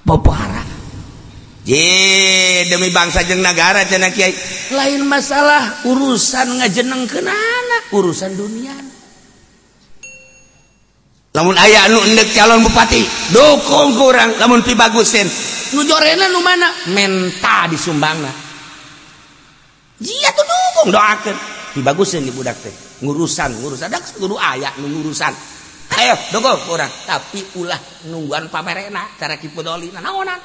popoharaan je Demi bangsa jeung nagara cenah kiai. Lain masalah urusan ngajenengkeun anak, urusan dunia. Lamun aya anu endek calon bupati, dukung kurang lamun pibagusin. Nu jorena nu mana? Menta disumbangna. Jia tuh dukung doakeun. Pibagusin di budak teh. Ngurusan dak kudu aya nu ngurusan. Ayo dukung kurang, tapi ulah nungguan pamerena cara Ki Pudoli naonan.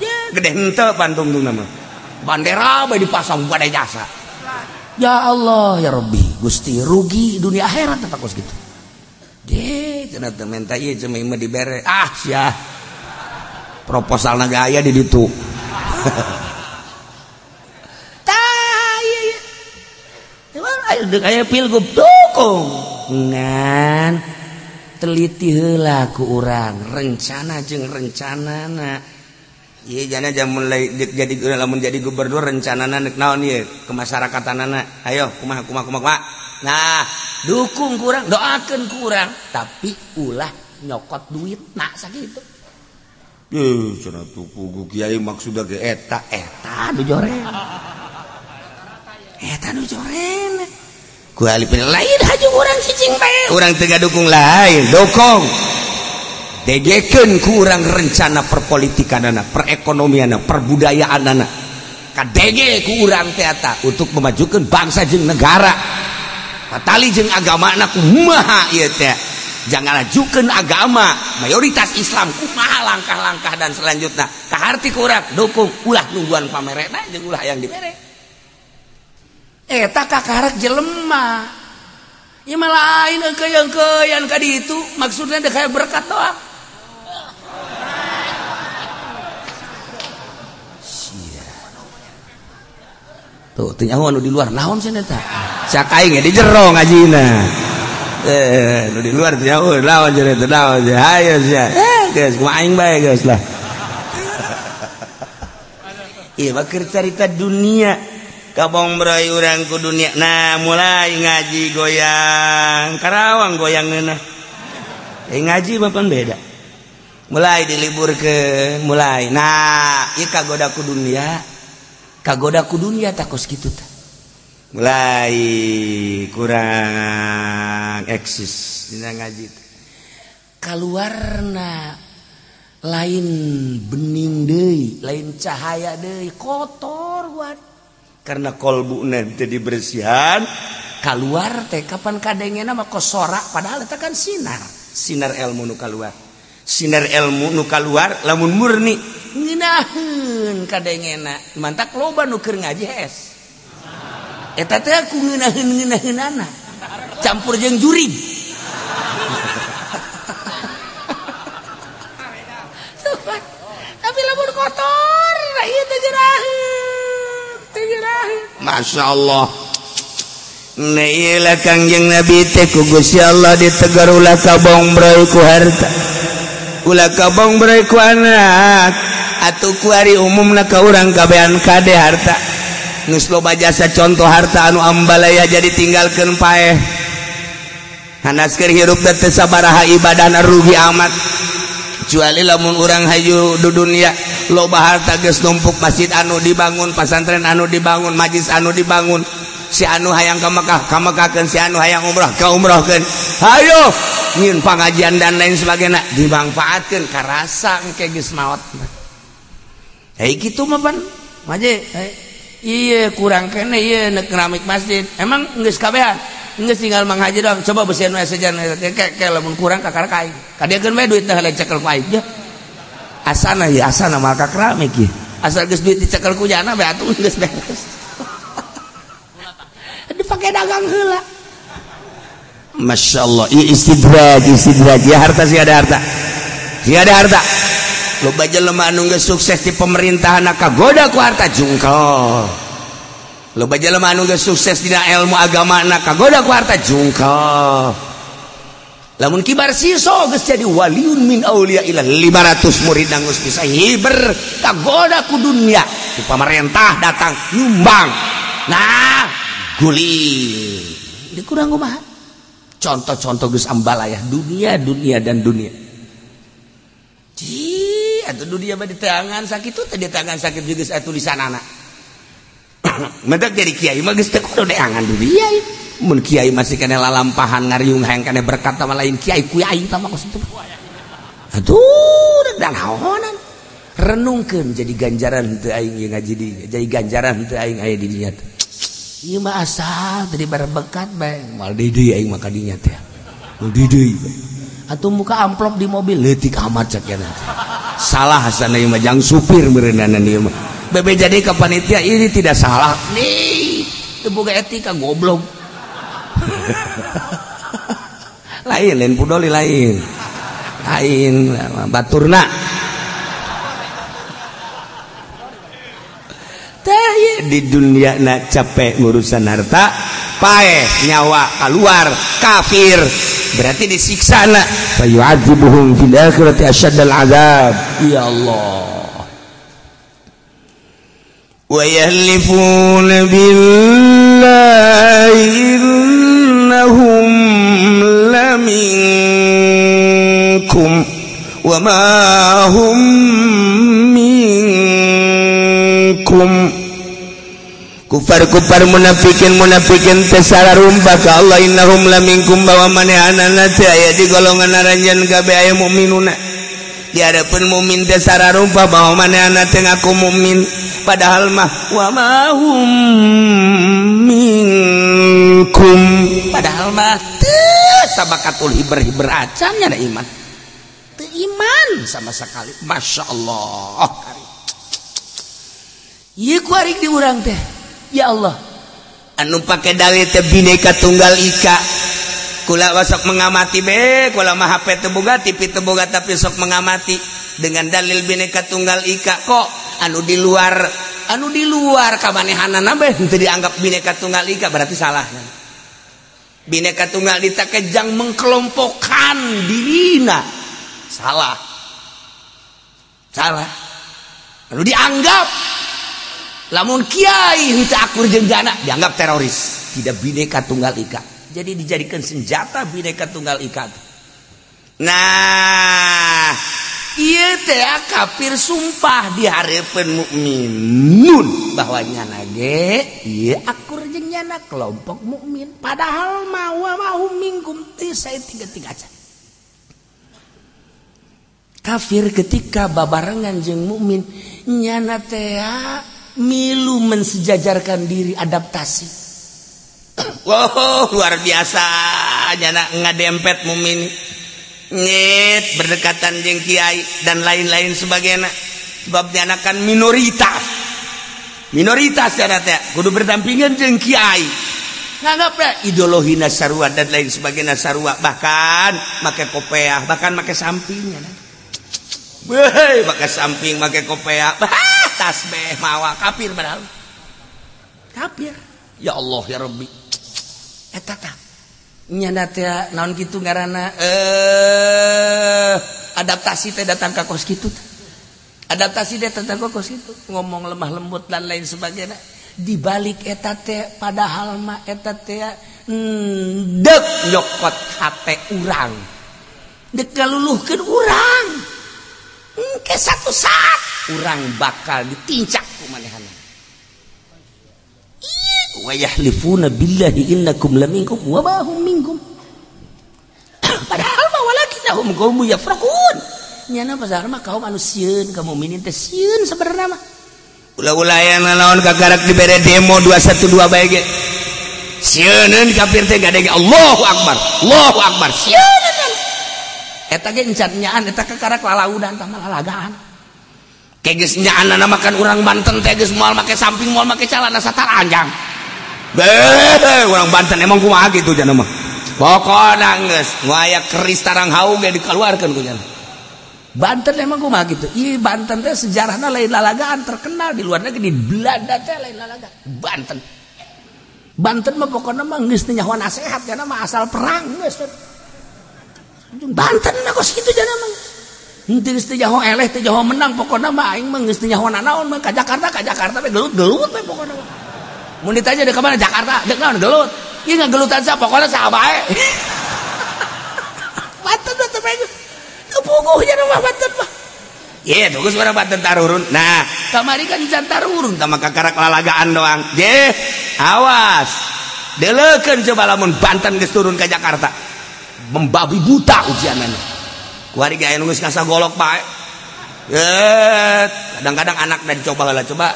Ya gede henteu pantungtungna mah. Bandera bae dipasang pada jasa. Ya Allah ya Rabbi, Gusti rugi dunia akhirat teh kos kitu. Deh, cenah teu menta ieu cuma mah dibere. Ah sia. Proposalna ge aya di ditu. Tah ieu ieu. Ayo deuk aya pilgub dukung. Ngan teliti heula ku urang rencana jeung rencanana. Ieu jana jamun jadi lamun jadi gubernur rencanana neuk naon ieu kemasyarakatanana. Ayo kumaha kumaha kumaha. Nah, dukung kurang, doakan kurang, tapi ulah nyokot duit nak sakitu. Cenah tuh kiai maksudna ge eta eta nu joren. Eta nu joren. Ku alipin lain haju urang cicing bae. Urang teu gadukung lain, dukung. Degekeun ku urang rencana perpolitikanana, perekonomianana, perbudayaanana. Kadege ku urang teh eta untuk memajukeun bangsa jeung negara. Patali jeung agamana kumaha ieu teh. Jangan lajukeun agama mayoritas Islam kumaha langkah-langkah dan selanjutnya. Kaharti ku urang dukung ulah nungguan pamerena jeung ulah yang dibere. Eta kakarek jelema. Ieu mah lain engkeun-engkeun ka ditu maksudna teh kayak berkat doang. Sia. Tuh teu nyaho anu di luar naon cenah eta. Cak aing di jero ngajina. Nu di luar teu nyaho naon cenah eta naon. Hayo sia. Geus kumaha aing bae geus lah. Ieu mah keur carita dunia. Kabong bray urang ku dunia. Nah mulai ngaji goyang Karawang goyang ngeunah. Ngaji mah pan beda. Mulai diliburkeun mulai. Nah ieu kagoda ku dunia. Kagoda ku dunia takos kitu tah. Mulai kurang eksis dina ngaji teh. Kaluarna lain bening deui, lain cahaya deui, kotor buat. Karena kolbu nanti dibersihan keluar teh kapan kadengena mah kosora padahal eta kan sinar sinar ilmu nu kaluar sinar ilmu nu kaluar lamun murni ngeunaheun kadengena mantak loba nu keur ngaji hees eta teh ku ngeunaheun-ngeunaheunana campur jeung jurig tapi lamun kotor ieu teh jeraheun. Masya Allah. Nailah Kangjeng Nabi teh ku Gusti Allah ditegar ulah kabong bray ku harta, ulah kabong bray ku anak, atuh ku ari umumna ka urang kabehan kade harta. Geus loba jasa contoh harta anu ambalaya jadi tinggalkeun paeh. Hanas keur hirup teh teu sabaraha ibadahna rugi amat. Kecuali lamun urang hayu di dunia loba harta geus numpuk masjid anu dibangun, pasantren anu dibangun, majlis anu dibangun, si anu hayang ka Mekah ka Mekahkeun, si anu hayang umrah ka umrohkeun, hayo nyieun pangajian dan lain sebagainya dimanfaatkeun karasa engke geus maot. Hei kitu mah pan maje ieu kurang kene ieu neuk keramik masjid emang geus kabehan geus tinggal Mang Haji doang coba beusian we sejan ke lamun kurang ka karek aing kadieukeun we duit teh cekel ku aing asana ya asana mah ka keramik ieu asal geus duit dicekel ku jana bae atuh geus beres dipake dagang heula. Masya Allah istidraj istidraj ya harta sih ada harta sih ada harta loba jelema anu geus sukses di pemerintahan kagoda ku harta jungkel. Loba jelema anu geus sukses dina ilmu agamana kagoda ku harta jungkel. Lamun kibar siso geus jadi waliun min auliya ila 500 murid geus bisa hiber kagoda ku dunia. Ku pamarentah datang nyumbang. Nah, guling. Di kurang kumaha? Contoh-contoh geus ambalayah dunia, dunia dan dunia. Atuh dunia mah diteangan sakitu teh diteangan sakit juga aya tulisanana. Mendak jadi kiai mah geus teu kudu neangan dunia. Mun kiai masih kena lalampahan ngariung hayang kana berkat sama lain kiai ku aing tah mah kos itu. Aduh, dan naonan. Renungkeun jadi ganjaran teu aing ieu ngaji di jadi ganjaran teu aing aya di dinya teh. Ieu mah asal teu diberbekat bae. Moal deui aing mah ka dinya teh. Moal deui. Atuh muka amplop di mobil leutik amat cek nya. Salah sana ieu mah jang supir meureunana ieu mah. Bebe jadi ke panitia ini tidak salah. Nih, teu boga etika goblok. Lain lain pudoli lain. Lain baturna. Teh di dunia na capek ngurusan harta, paeh nyawa keluar kafir. Berarti disiksa na. Fa yu'adzibuhum fil akhirati asyaddal azab. Ya Allah. Wa yahlifuna billahi innahum laminkum wa ma hum minkum. Kufar-kufar munafikin munafikin tesara rumpah ka Allah innahum laminkum bahwa manehanana teh aya di golongan aranjeun kabeh aya mukminuna. Di hadapan mukmin teh sararumpah bahwa manehanana teh ngaku mukmin padahal mah wa ma hum minkum, padahal mah teu sabakatul hiber-hiber acan nya da iman. Teu iman sama sekali. Masya Allah. Ieu ku arik di urang teh. Ya Allah, anu pake dalil teh bineka tunggal ika. Kula sok mengamati be, kula mah HP teu boga, TV teu boga tapi sok mengamati dengan dalil bineka tunggal ika kok anu di luar kamanehanana be henteu dianggap bineka tunggal ika berarti salah. Bineka tunggal ika kejang mengkelompokkan dirina. Salah. Salah. Anu dianggap lamun kiai henteu akur jeung jana dianggap teroris, tidak bineka tunggal ika. Jadi dijadikan senjata bineka tunggal ika. Nah, ieu teh kafir sumpah di hareupeun mukminun bahwa nyana ge ieu akur jeung nyana kelompok mukmin, padahal mah wa ma hum minkum teu sae tiga-tiga acan. Kafir ketika babarengan jeung mukmin nyana teh milu mensejajarkan diri adaptasi. Wow, luar biasa nyana ngadempet mukmin nyet berdekatan jeung kiai dan lain-lain sebagainya. Sebab nyana kan minoritas. Minoritas nyana teh kudu berdampingan jeung kiai. Nganggap ideologi sarua dan lain sebagainya sarua, bahkan make kopeah, bahkan make samping nyana. Weh, make samping, make kopeah. Tasbih mawa kafir padahal. Kafir. Ya Allah ya Rabbi. Eta tah. Nyana teh naon kitu ngaranna adaptasi teh datang ka kos kitu. Adaptasi teh datang ka kos kitu, ngomong lemah lembut dan lain sebagainya. Di balik eta teh padahal mah eta teh deuk nyokot hate urang. Deuk ngaluluhkeun urang. Engke satu saat urang bakal ditincak ku manehana. Wa yahlifuna billahi innakum laminkum wa ma hum minkum. Padahal mah walakinnahum qaumun yafraqun. Nyana pasar mah kaum anu sieun ka mukminin teh sieun sabenerna mah. Ulah-ulah aya nanaon kagarak dibere demo 212 bae ge. Sieuneun kafir teh gadege Allahu akbar. Allahu akbar. Sieuneun. Eta ge encan nyaan eta kakarak lalaudan tah mah lalagaan. Geus nyaanana makan urang Banten teh geus moal make samping moal make calana sataranjang. Beuh, urang Banten emang kumaha kitu cenah mah. Pokona geus nu aya keris tarang haung ge dikeluarkeun ku cenah. Banten emang kumaha kitu. Ih Banten teh sejarahna lain lalagaan terkenal di luar negeri, di Belanda teh lain lalagaan. Banten. Banten mah pokona mah geus teu nyaho nasehat cenah mah asal perang geus. Banten mah kos kitu cenah mah. Henteu geus teu nyaho eleh teu nyaho menang pokona mah aing mah geus teu nyaho nanaon mah ka Jakarta we gelut-gelut we pokona mah. Mun ditanya deuk ka mana Jakarta, deuk naon gelut. Ieu ngagelutan sa pokona saha bae. Banten mah teh teu puguh nya mah Banten mah. Ye, tuh geus urang Banten tarurun. Nah, kamari kan can tarurun tah maka karak lalagaan doang. Je, awas. Deleukeun coba lamun Banten geus turun ka Jakarta. Membabi buta ujianana. Kuari ge aya nu geus ngasagolok bae. Kadang-kadang anak dan coba lah, coba.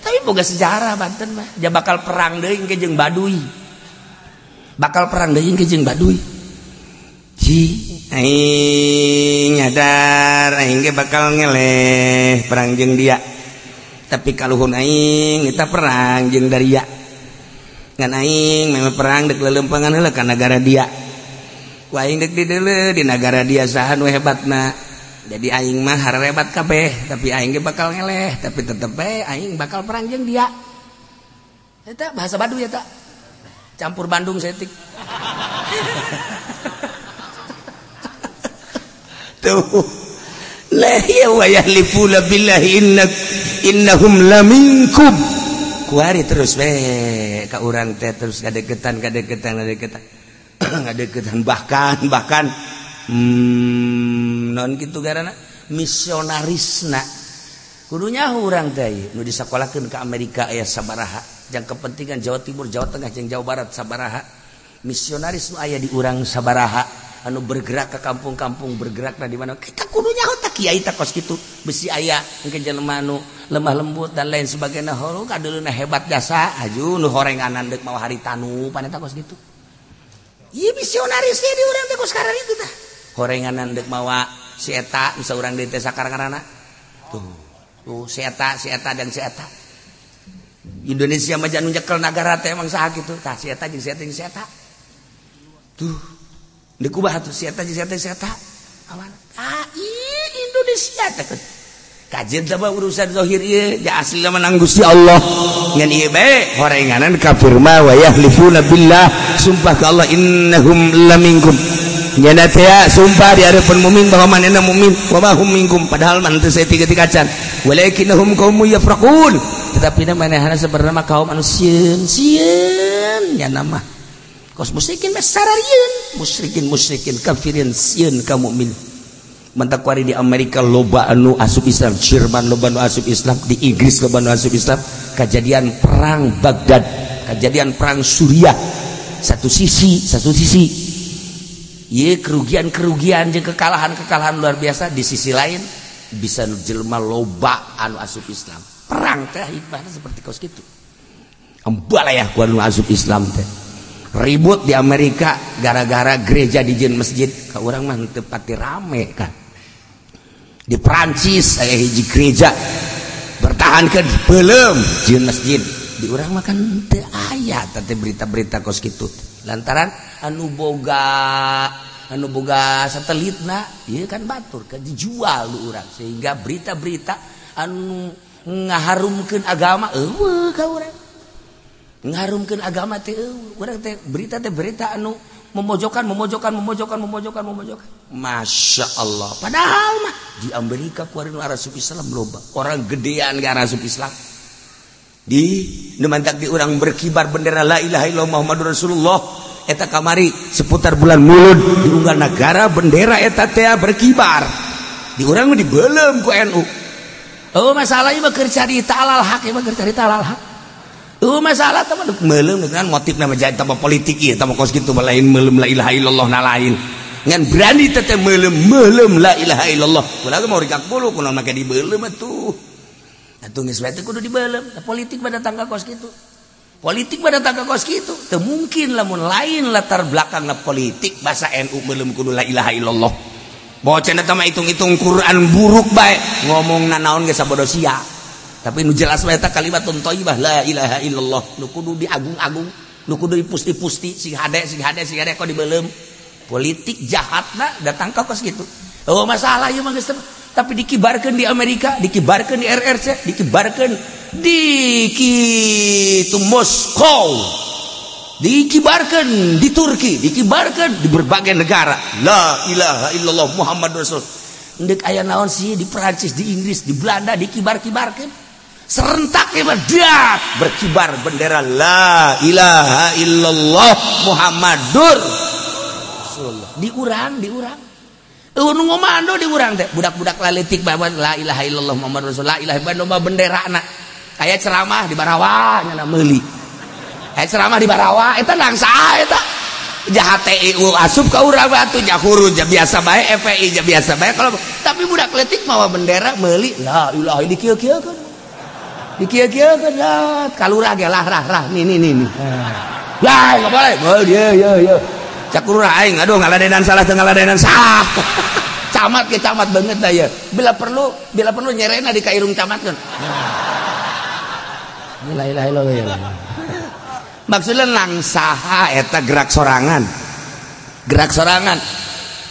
Tapi boga sejarah Banten mah, ja bakal perang deui engke jeung Baduy. Bakal perang deui engke jeung Baduy. Ji, aing nyadar aing ge bakal ngeleh perang jeung dia. Tapi kaluhun aing kita perang jeung daria. Ngan aing memang perang dek lelempangan heula ka nagara dia. Ku aing dek dideuleu di nagara dia saha nu hebatna. Jadi aing mah harebat kabeh, tapi aing ge bakal ngeleh, tapi tetep bae aing bakal perang jeung dia. Eta bahasa Baduy eta. Campur Bandung setik. Tuh. La ya wa yahlifuna billahi innahum laminkum. Kuari terus we ka urang teh terus ngadeukeutan ngadeukeutan bahkan non kitu garana misionarisna kudunya urang teh nu disakolahkeun ka Amerika aya sabaraha jang kepentingan Jawa Timur, Jawa Tengah jeung Jawa Barat sabaraha misionaris nu aya di urang sabaraha anu bergerak ke kampung-kampung bergerakna di mana kita kudunya tah kiai tah kos kitu besi aya engke jelema nu lemah lembut dan lain sebagainya hulu kadeuleuna hebat jasa aju nu horenganan deuk mawa haritanu paneta kos kitu ieu misionarisnya di urang teh kos kararitu tah horenganan deuk mawa si eta nu saurang deui teh sakarang-karana tuh si eta dan si eta Indonesia mah anu nyekel nagara teh emang saha kitu tah si eta jeung si eta jeung si eta tuh deuk kubah tuh si eta jeung si eta si eta awan ah Indonesia teh kajian teh urusan zahir ieu ja asli mah nang Gusti Allah ngan ieu bae horenganan kafir mah wa yahlifuna billah sumpah ka Allah innahum laminkum nyana teh sumpah di hadapan mukmin bahwa manehna mukmin wa ma hum minkum padahal mah teu saeutik-eutik acan walakinnahum qaumun yafraqun tetapi manehna sebenarnya mah kaum anu sieun sieun nyana mah kos musyrikin mah sararieun musyrikin kafirin sieun ka mukmin mentak kuari di Amerika loba anu asup Islam, Jerman loba anu asup Islam, di Inggris loba anu asup Islam, kejadian perang Baghdad, kejadian perang Suriah, satu sisi ye kerugian-kerugian jeung kekalahan-kekalahan luar biasa, di sisi lain bisa nu jelema loba anu asup Islam. Perang teh hikmahna seperti kos kitu. Embalayah ku anu asup Islam teh. Ribut di Amerika gara-gara gereja dijieun masjid, ka urang mah teu pati rame kan. Di Perancis aya hiji gereja bertahankeun beuleum jieun masjid. Di urang mah kan teu aya teh berita-berita kos kitu. Lantaran anu boga satelitna ieu kan batur kan dijual lu urang sehingga berita-berita anu ngaharumkeun agama eueuh ka urang. Ngarumkeun agama teh urang teh berita anu memojokkan. Masya Allah. Padahal mah di Amerika kuari nu arasup Islam loba. Orang gedean ge arasup Islam. Di nu mantak di urang berkibar bendera la ilaha illallah Muhammadur Rasulullah eta kamari seputar bulan Mulud di unggal nagara bendera eta teh berkibar. Di urang mah dibeuleum ku NU. Oh masalah ieu mah keur carita alal haq, ieu mah keur carita alal haq. Masalah teman melem dengan motif nama jadi tambah politik ieu tambah kos kitu lain melem la ilaha illallah na lain ngan berani teh melem la ilaha illallah kunaon mau rikak bulu kunaon make dibeuleum atuh atuh geus bae teh kudu dibeuleum politik mah datang ka kos kitu politik mah datang ka kos kitu teu mungkin lamun lain latar belakangna politik bahasa NU melem kudu la ilaha illallah bocah eta mah hitung-hitung Quran buruk bae ngomongna naon ge sabodo sia. Tapi nu jelas mah eta kalimatun thayyibah la ilaha illallah nu kudu diagung-agung nu kudu dipusti-pusti sing hade kok dibeuleum politik jahatna datang ka kos kitu. Oh masalah ieu mah geus tapi dikibarkeun di Amerika, dikibarkeun di RRC, dikibarkeun di kitu Moskow, dikibarkeun di Turki, dikibarkeun di berbagai negara la ilaha illallah Muhammadur Rasul. Ndek aya naon sih di Perancis, di Inggris, di Belanda dikibar-kibarkeun serentak dak berkibar bendera la ilaha illallah Muhammadur Rasulullah. Diurang, diurang. Eueuh nu ngomando diurang teh budak-budak laletik bae la ilaha illallah Muhammadur Rasulullah, la ilaha illallah benderana. Aya ceramah di Barawa nya meuli. Aya ceramah di Barawa eta nangsa eta. Jahat TIU asup ka urang atuh jahuru ja biasa bae FPI ja biasa bae kalau tapi budak leutik mawa bendera meuli la ilaha dikieu-kieukeun. Dikieu-kieukeun lah kalurah ge lah rah rah nih nih nih. Lah enggak boleh. Boleh ye ye ye. Cak lurah aing aduh ngaladenan salah teu ngaladenan salah. Camat ke camat banget dah ya. Bila perlu nyerena di ka irung camat kan. La ilaha illallah. Maksudnya langsaha eta gerak sorangan. Gerak sorangan.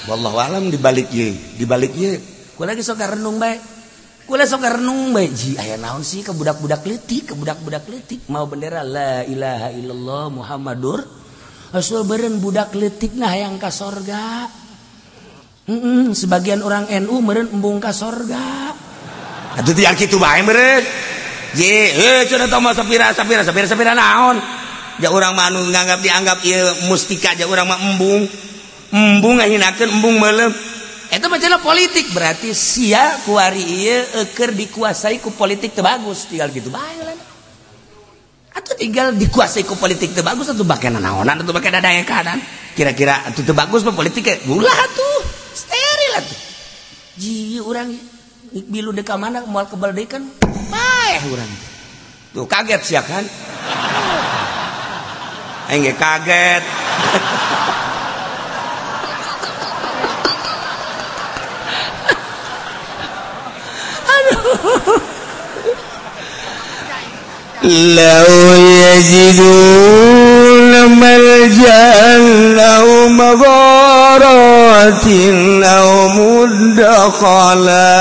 Wallahu alam dibalik ieu, dibalik ieu. Kula ge sok renung bae. Kula sok renung bae. Ji aya naon sih ka budak-budak leutik, ka budak-budak leutik mau bendera la ilaha illallah Muhammadur Rasul beureun budak leutik nah hayang ka sorga. Sebagian orang NU meureun embung ka sorga. Atuh tiang kitu bae meureun. Ji, heuh cenah teh mah sapira sapira sapira sapira naon? Ja urang mah anu nganggap dianggap ieu mustika ja urang mah embung. Embung ngahinakeun embung meuleum. Eta mah cenah politik berarti sia kuari ieu eueur dikuasai ku politik teu bagus tinggal gitu bae lah. Atuh tinggal dikuasai ku politik teu bagus atuh bake nanaonan atuh bake dadaekanan. Kira-kira atuh teu bagus mah politik ulah atuh steril atuh. Ji urang bilu deuk ka mana moal kebal deui kan paeh urang. Tuh kaget sia kan. Aing ge kaget. Aduh. Lau yajiduna malja'an aw magharatin aw mudakhala.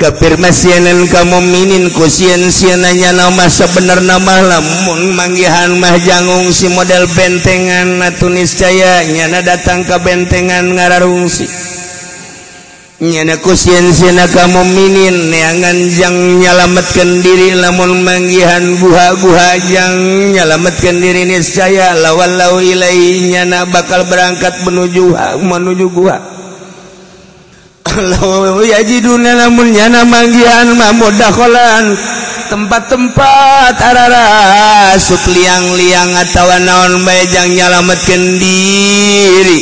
Kafir masienan ka mukminin ku sieun-sieunna nama sabenerna mah lamun manggihan mah jangungsi model bentengan atuh niscaya nyana datang ka bentengan ngararungsi nyana ku sieun-sieunna ka mukminin neangan jang nyalametkeun diri lamun manggihan guha-guha jang nyalametkeun diri niscaya lawallau ilaihi nyana bakal berangkat menuju guha. Law yajiduna lamun nyana manggihan mah mudakhalan tempat-tempat ararasup liang-liang atawa naon bae jang nyalametkeun diri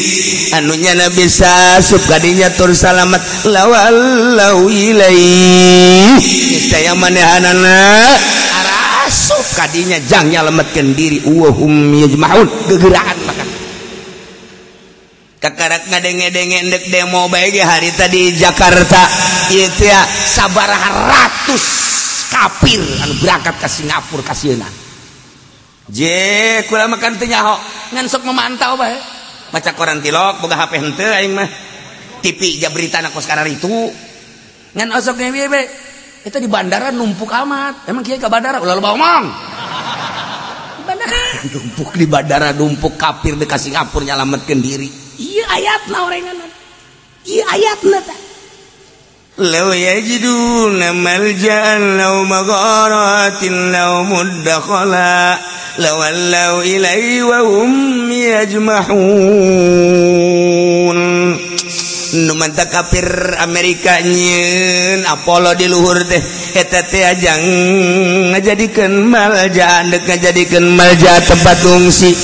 anu nyana bisa asup kadinya tur salamet lawallau ilaihi niscaya manehanana arasup kadinya jang nyalametkeun diri wa hum yajma'un gegeraan maka kakarak ngadenge-denge ndek demo bae ge hari tadi Jakarta ieu teh sabaraha ratus kafir anu berangkat ke Singapura kasieuna. Je kula makan teu nyaho ngan sok memantau bae maca koran tilok boga HP henteu aing mah TV ja beritana kos kararitu ngan osok ge bae eta di bandara numpuk amat emang kieu ka bandara ulah loba omong di bandara numpuk di bandara numpuk kafir deuk ka Singapura nyalametkeun diri. Iya ayatna orenganan. Iya ayatna tah. Law yajiduna malja'an law magharatin law mudakhala lawallaw ilaihi wa hum yajmahun. Nu mantap kafir Amerika nyieun Apollo di luhur teh eta teh ajang ngajadikeun malja'an deuk ngajadikeun malja tempat ungsi.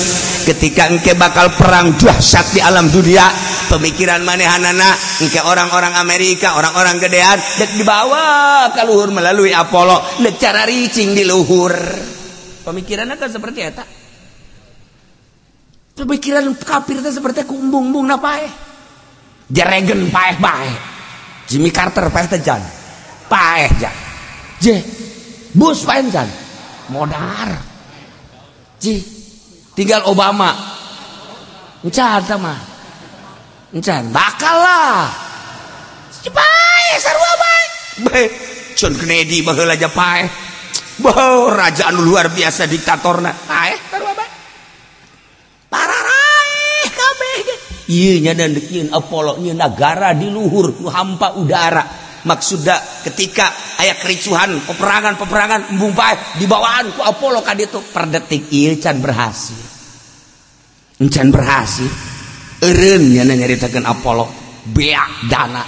Ketika engke bakal perang dahsyat di alam dunia pemikiran manehanana engke orang-orang Amerika orang-orang gedean dek dibawa ke luhur melalui Apollo dek cara ricing di luhur pemikirannya kan seperti eta pemikiran kafir teh seperti kumbung-bung na paeh Jeregen paeh bae Jimmy Carter paeh teh jan paeh jan je Bush paeh jan modar ji tinggal Obama encan sama encan bakal lah paeh sarua bae bae John Kennedy baheula aja paeh Bah, raja anu luar biasa diktatorna paeh sarua bae pararaeh kabeh ge ieu nya dan deuk nyieun Apollo nyieun nagara di luhur nu hampa udara maksudna ketika aya kericuhan peperangan-peperangan embung paeh dibawaan ku Apollo ka ditu per detik ieu can berhasil. Encan berhasil. Eureun nya nyaritakeun Apollo beak dana.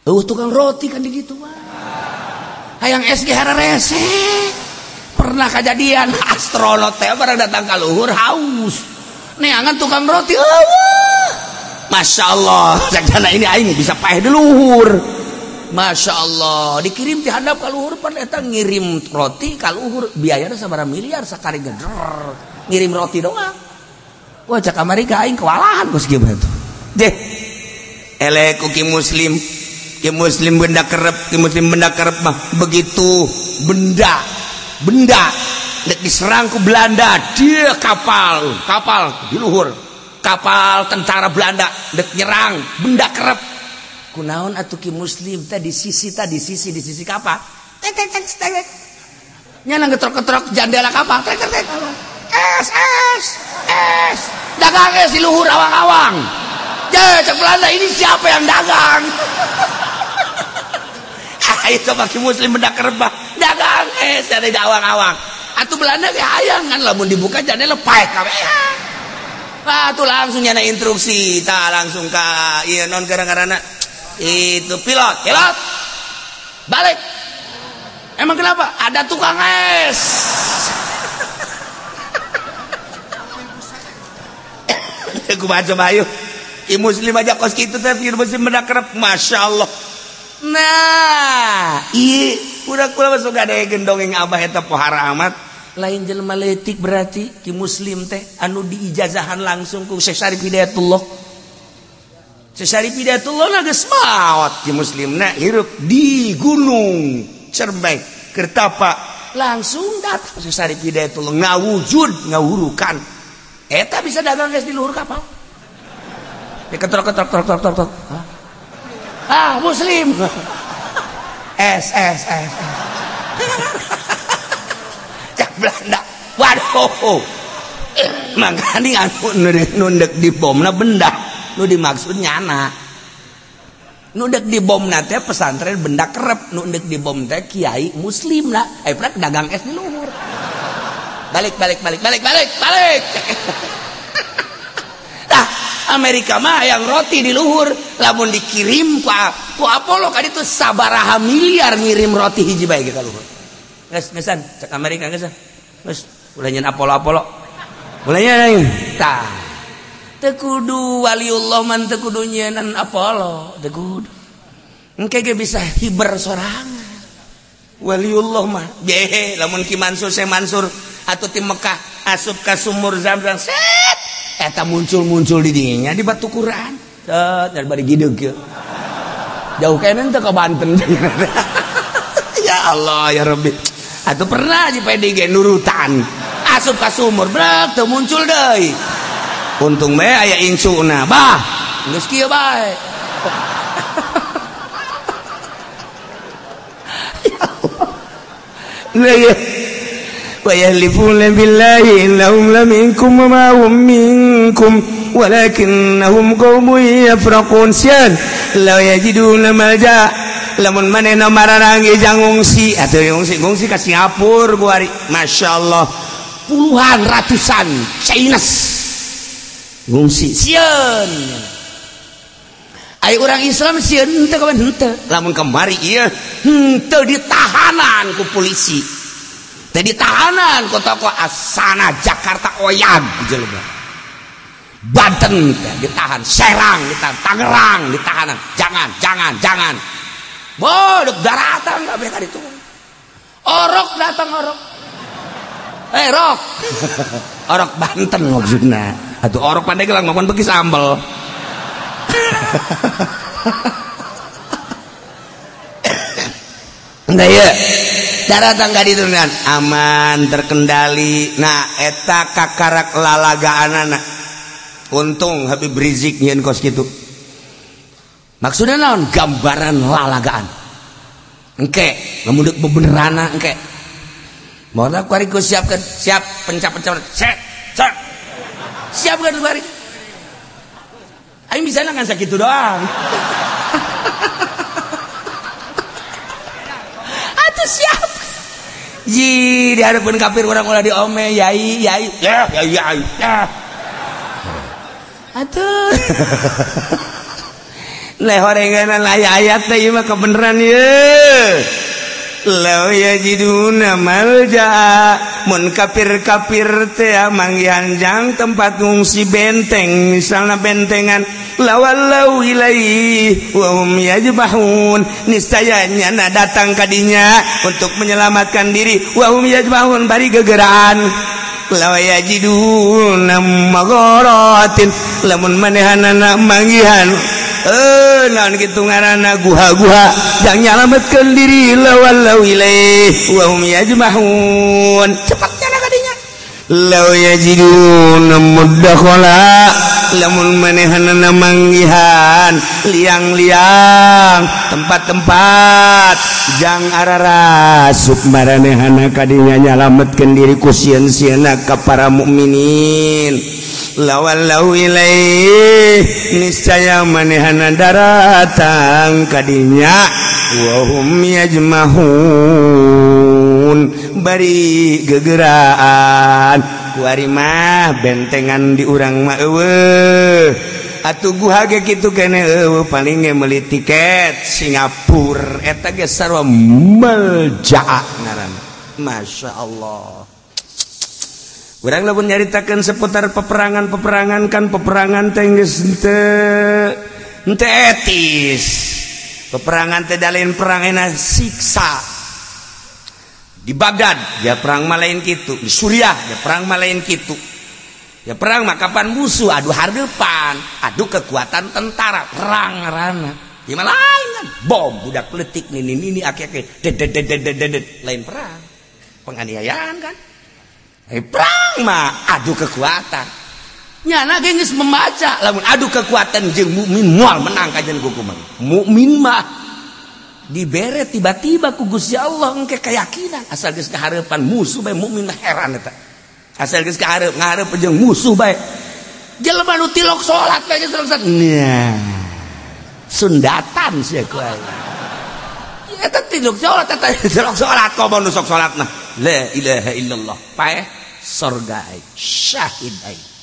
Eueuh tukang roti kan di ditu mah. Hayang es ge hararese. Pernah kejadian astronot teh barang datang ka luhur haus. Neangan tukang roti eueuh. Masya Allah, cak ini aing bisa paeh di luhur. Masya Allah, dikirim ti handap ka luhur pan eta ngirim roti ka luhur biayana sabaraha miliar sakari geder. Ngirim roti doang. Wah cak Amerika aing kewalahan kos kieu mah tuh. Deh. Elek ku ki muslim. Ki muslim benda kerep, ki muslim benda kerep mah begitu benda dek diserang ku Belanda, dia kapal di luhur. Kapal tentara Belanda dek nyerang benda kerep. Kunaon atuh ki muslim teh di sisi kapal. Tek tek tek tek. Nya ngetrok-ketrok jandela kapal. Tek tek tek. Es es es. Dagang es di luhur awang-awang. Ya, cek Belanda ini siapa yang dagang? Ayo coba ki muslim benda kerebah dagang es dari awang-awang. Atuh Belanda ge hayang kan lamun dibuka jandela paeh kabeh. Wah, tuh langsung nyana instruksi, tah langsung ka ieu non gara-garana itu pilot balik. Emang kenapa? Ada tukang es. Aku baca bayu. I muslim aja kos kitu teh muslim benda kerep, Masya Allah. Nah, ieu udah kula masuk gade gendongeng abah eta pohara amat. Lain jelema leutik berarti ki muslim teh anu diijazahan langsung ku Syekh Syarif Hidayatullah. Syekh Syarif Hidayatullah na geus maot ki muslimna hirup di Gunung Cermai Kertapa. Langsung datang Syekh Syarif Hidayatullah ngawujud ngawurukan. Eta bisa dagang geus di luhur kapal. Diketrok-ketrok trok trok trok trok. Ah, muslim. S S S. Cak Belanda. Waduh. Makanya anu nundek di bomna benda. Nu dimaksud nyana. Nundek di bomna teh pesantren benda kerep, nundek di bom teh kiai muslim lah. Eh prak dagang es di luhur. Balik balik balik balik balik balik. Tah, Amerika mah yang roti di luhur, lamun dikirim ku Apollo kan itu sabaraha miliar ngirim roti hiji bae ka luhur. Geus geussan cek Amerika geus. Geus ulah nyen Apollo-Apollo. Ulah nyen tah. Teu kudu waliullah man teu kudu nyenan Apollo, teu kudu. Engke ge bisa hiber sorangan. Waliullah mah behe lamun Ki Mansur Syekh Mansur atau ti Mekah asup ka sumur Zamzam set eta muncul-muncul di dinya di batu Quran. Set dari bari gideug kieu. Jauh kene teh ka Banten. Ya Allah ya Rabbi. Atuh pernah di PDG nurutan asup ka sumur brek teu muncul deui. Untung bae aya incuna bah geus kieu bae. Ya Allah. Wa yahlifuna billahi innahum laminkum wa ma hum minkum walakinnahum qaumun yafraqun. Syan la yajiduna malja. Lamun manehna mararangi jang ngungsi atuh ngungsi ka Singapura kuari. Masyaallah puluhan ratusan Chinese ngungsi sieun. Ai urang Islam sieun henteu kawan henteu. Lamun kamari ieu henteu ditahanan ku polisi. Teu ditahanan ku tokoh Asana Jakarta oyag jelema. Banten ditahan, Serang ditahan, Tangerang ditahanan. Jangan, jangan, jangan. Bodok daratan kabeh ka ditu. Orok datang orok. Eh rok. Orok Banten maksudna. Atuh orok Pandeglang makan beki sambel. Enggak ya. Daratan ka ditu kan aman terkendali. Nah eta kakarak lalagaanana. Untung Habib Rizik nyieun kos kitu. Maksudnya naon? Gambaran lalagaan. Engke, lamun deuk bebenerana engke. Moal kuari ku siapkeun, siap pencap-pencap. Set, set. Siapkeun kuari. Aing bisa ngan sakitu doang. Atuh siap. Ji di hadapan kafir urang ulah diome yai yai ya yai yai ya. Atuh. Lehorenganan aya ayat teh ieu mah kebeneran ieu. Law yajiduna malja mun kafir-kafir teh manggihan jang tempat ngungsi benteng misalna bentengan lawallau ilaihi wa hum yajbahun niscaya nyana datang kadinya untuk menyelamatkan diri wa hum yajbahun bari gegeraan law yajiduna magharatin lamun manehanana manggihan naon kitu ngaranna guha-guha jang nyalametkeun diri lawallau ilaih wa hum yajmahun cepat nyana kadinya law yajiduna mudakhala lamun manehanana manggihan liang-liang tempat-tempat jang ararasup maranehana kadinya nyalametkeun diri ku sieun-sieunna ka para mukminin lawallau ilaih niscaya manehana daratang kadinya wa hum yajmahun bari gegeraan kuari mah bentengan di urang mah eueuh atuh guha ge kitu keneh eueuh paling ge meuli tiket Singapura eta ge sarua meljaa ngaranna Masya Allah. Urang lamun nyaritakeun seputar peperangan-peperangan kan peperangan teh geus henteu etis. Peperangan teh lain perang enak siksa. Di Baghdad ya perang mah lain kitu, di Suriah ya perang mah lain kitu. Ya perang mah kapan musuh adu hareupan, adu kekuatan tentara, perang ngaranna. Ieu mah lain kan, bom budak leutik nini nini ake-ake dedet lain perang. Penganiayaan kan. Perang mah adu kekuatan. Nyana ge geus membaca lamun adu kekuatan jeung mukmin moal menang kajian ku kumaha. Mukmin mah dibere tiba-tiba ku Gusti Allah engke keyakinan asal geus kahareupan musuh bae mukmin mah heran eta. Asal geus kahareup ngahareup jeung musuh bae. Jelema nu tilok salat bae geus salat. Nah. Sundatan sia ku aing. Eta tilok salat eta tilok salat komo nu sok salatna. La ilaha illallah. Paeh sorga aing, syahid aing.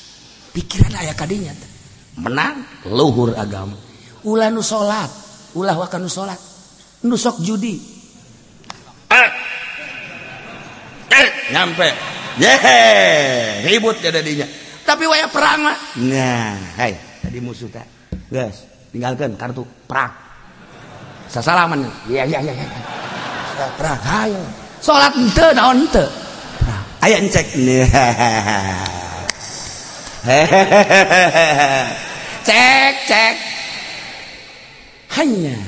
Pikiran aya kadinya teh. Menang luhur agama. Ulah nu salat, ulah waka nu salat. Nu sok judi. Nyampe. Yehe, ribut ya dadinya. Tapi waya perang mah. Nah, hai, tadi musuh teh. Geus, tinggalkeun kartu perang. Sasalaman. Iya iya iya. Perang hayo. Salat henteu naon henteu. Aya encek. Cek cek. Hanya.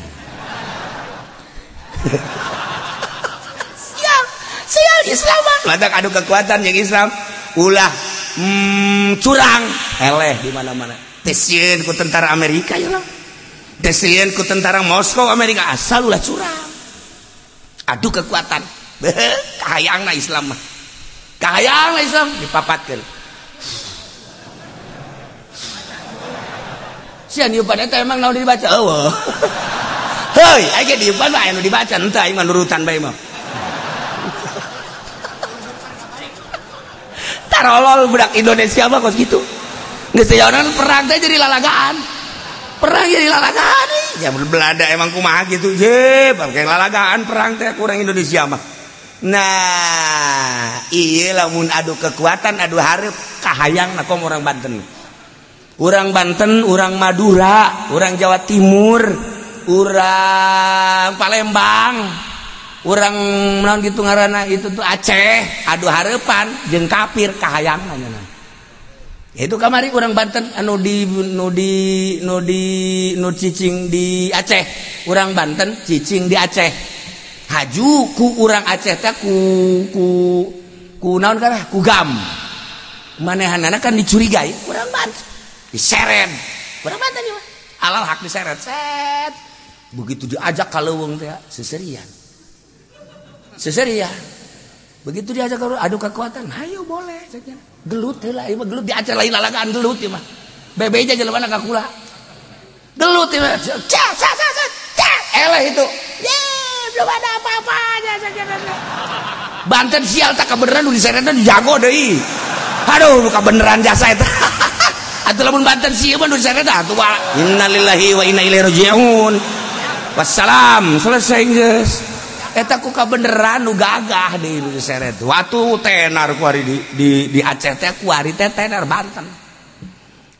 Sial, sial Islam mah. Lantak adu kekuatan jeung Islam. Ulah curang eleh di mana-mana. Teh sieun ku tentara Amerika ya lah. Teh sieun ku tentara Moskow Amerika asal ulah curang. Adu kekuatan. Kahayangna Islam mah. Kahayangna Islam dipapatkeun. Sia niupan eta emang naon dibaca eueuh. Heuy, aing ge diupan mah aya nu dibaca henteu aing mah nurutan bae mah. Tarolol budak Indonesia mah kos kitu. Geus teh perang teh jadi lalagaan. Perang jadi lalagaan. Ya Belanda emang kumaha kitu je, bangke lalagaan perang teh kurang Indonesia mah. Nah, iya lamun adu kekuatan adu hareup kahayangna kom orang Banten. Orang Banten, orang Madura, orang Jawa Timur, orang Palembang, orang naon kitu ngaranna itu tuh Aceh, adu hareupan jeung kafir kahayangna nya. Itu kamari orang Banten anu di nu di nu di nu cicing di Aceh, orang Banten cicing di Aceh. Haju ku urang Aceh teh ku ku ku naon kana ku gam. Manehanana kan dicurigai urang Banten. Diseret. Urang Banten ieu mah. Alal hak diseret. Set. Begitu diajak ka leuweung teh seserian. Seserian. Begitu diajak ka adu kekuatan, hayo boleh cenah. Gelut heula ieu mah gelut di Aceh lain lalagaan gelut ieu mah. Bebe aja jelema ka kula. Gelut ieu mah. Cak cak cak cak. Eleh itu. Ye, belum ada apa-apanya cenah. Banten sial tak kebeneran nu diseretna jago deui. Aduh nu kabeneran jasa eta. Atuh lamun Banten sieun mah nu diseretna atuh innalillahi wa inna ilaihi rajiun. Wassalam, selesai geus. Eta ku kabeneran nu gagah deui nu diseret. Watu tenar ku ari di Aceh teh ku ari teh tenar Banten.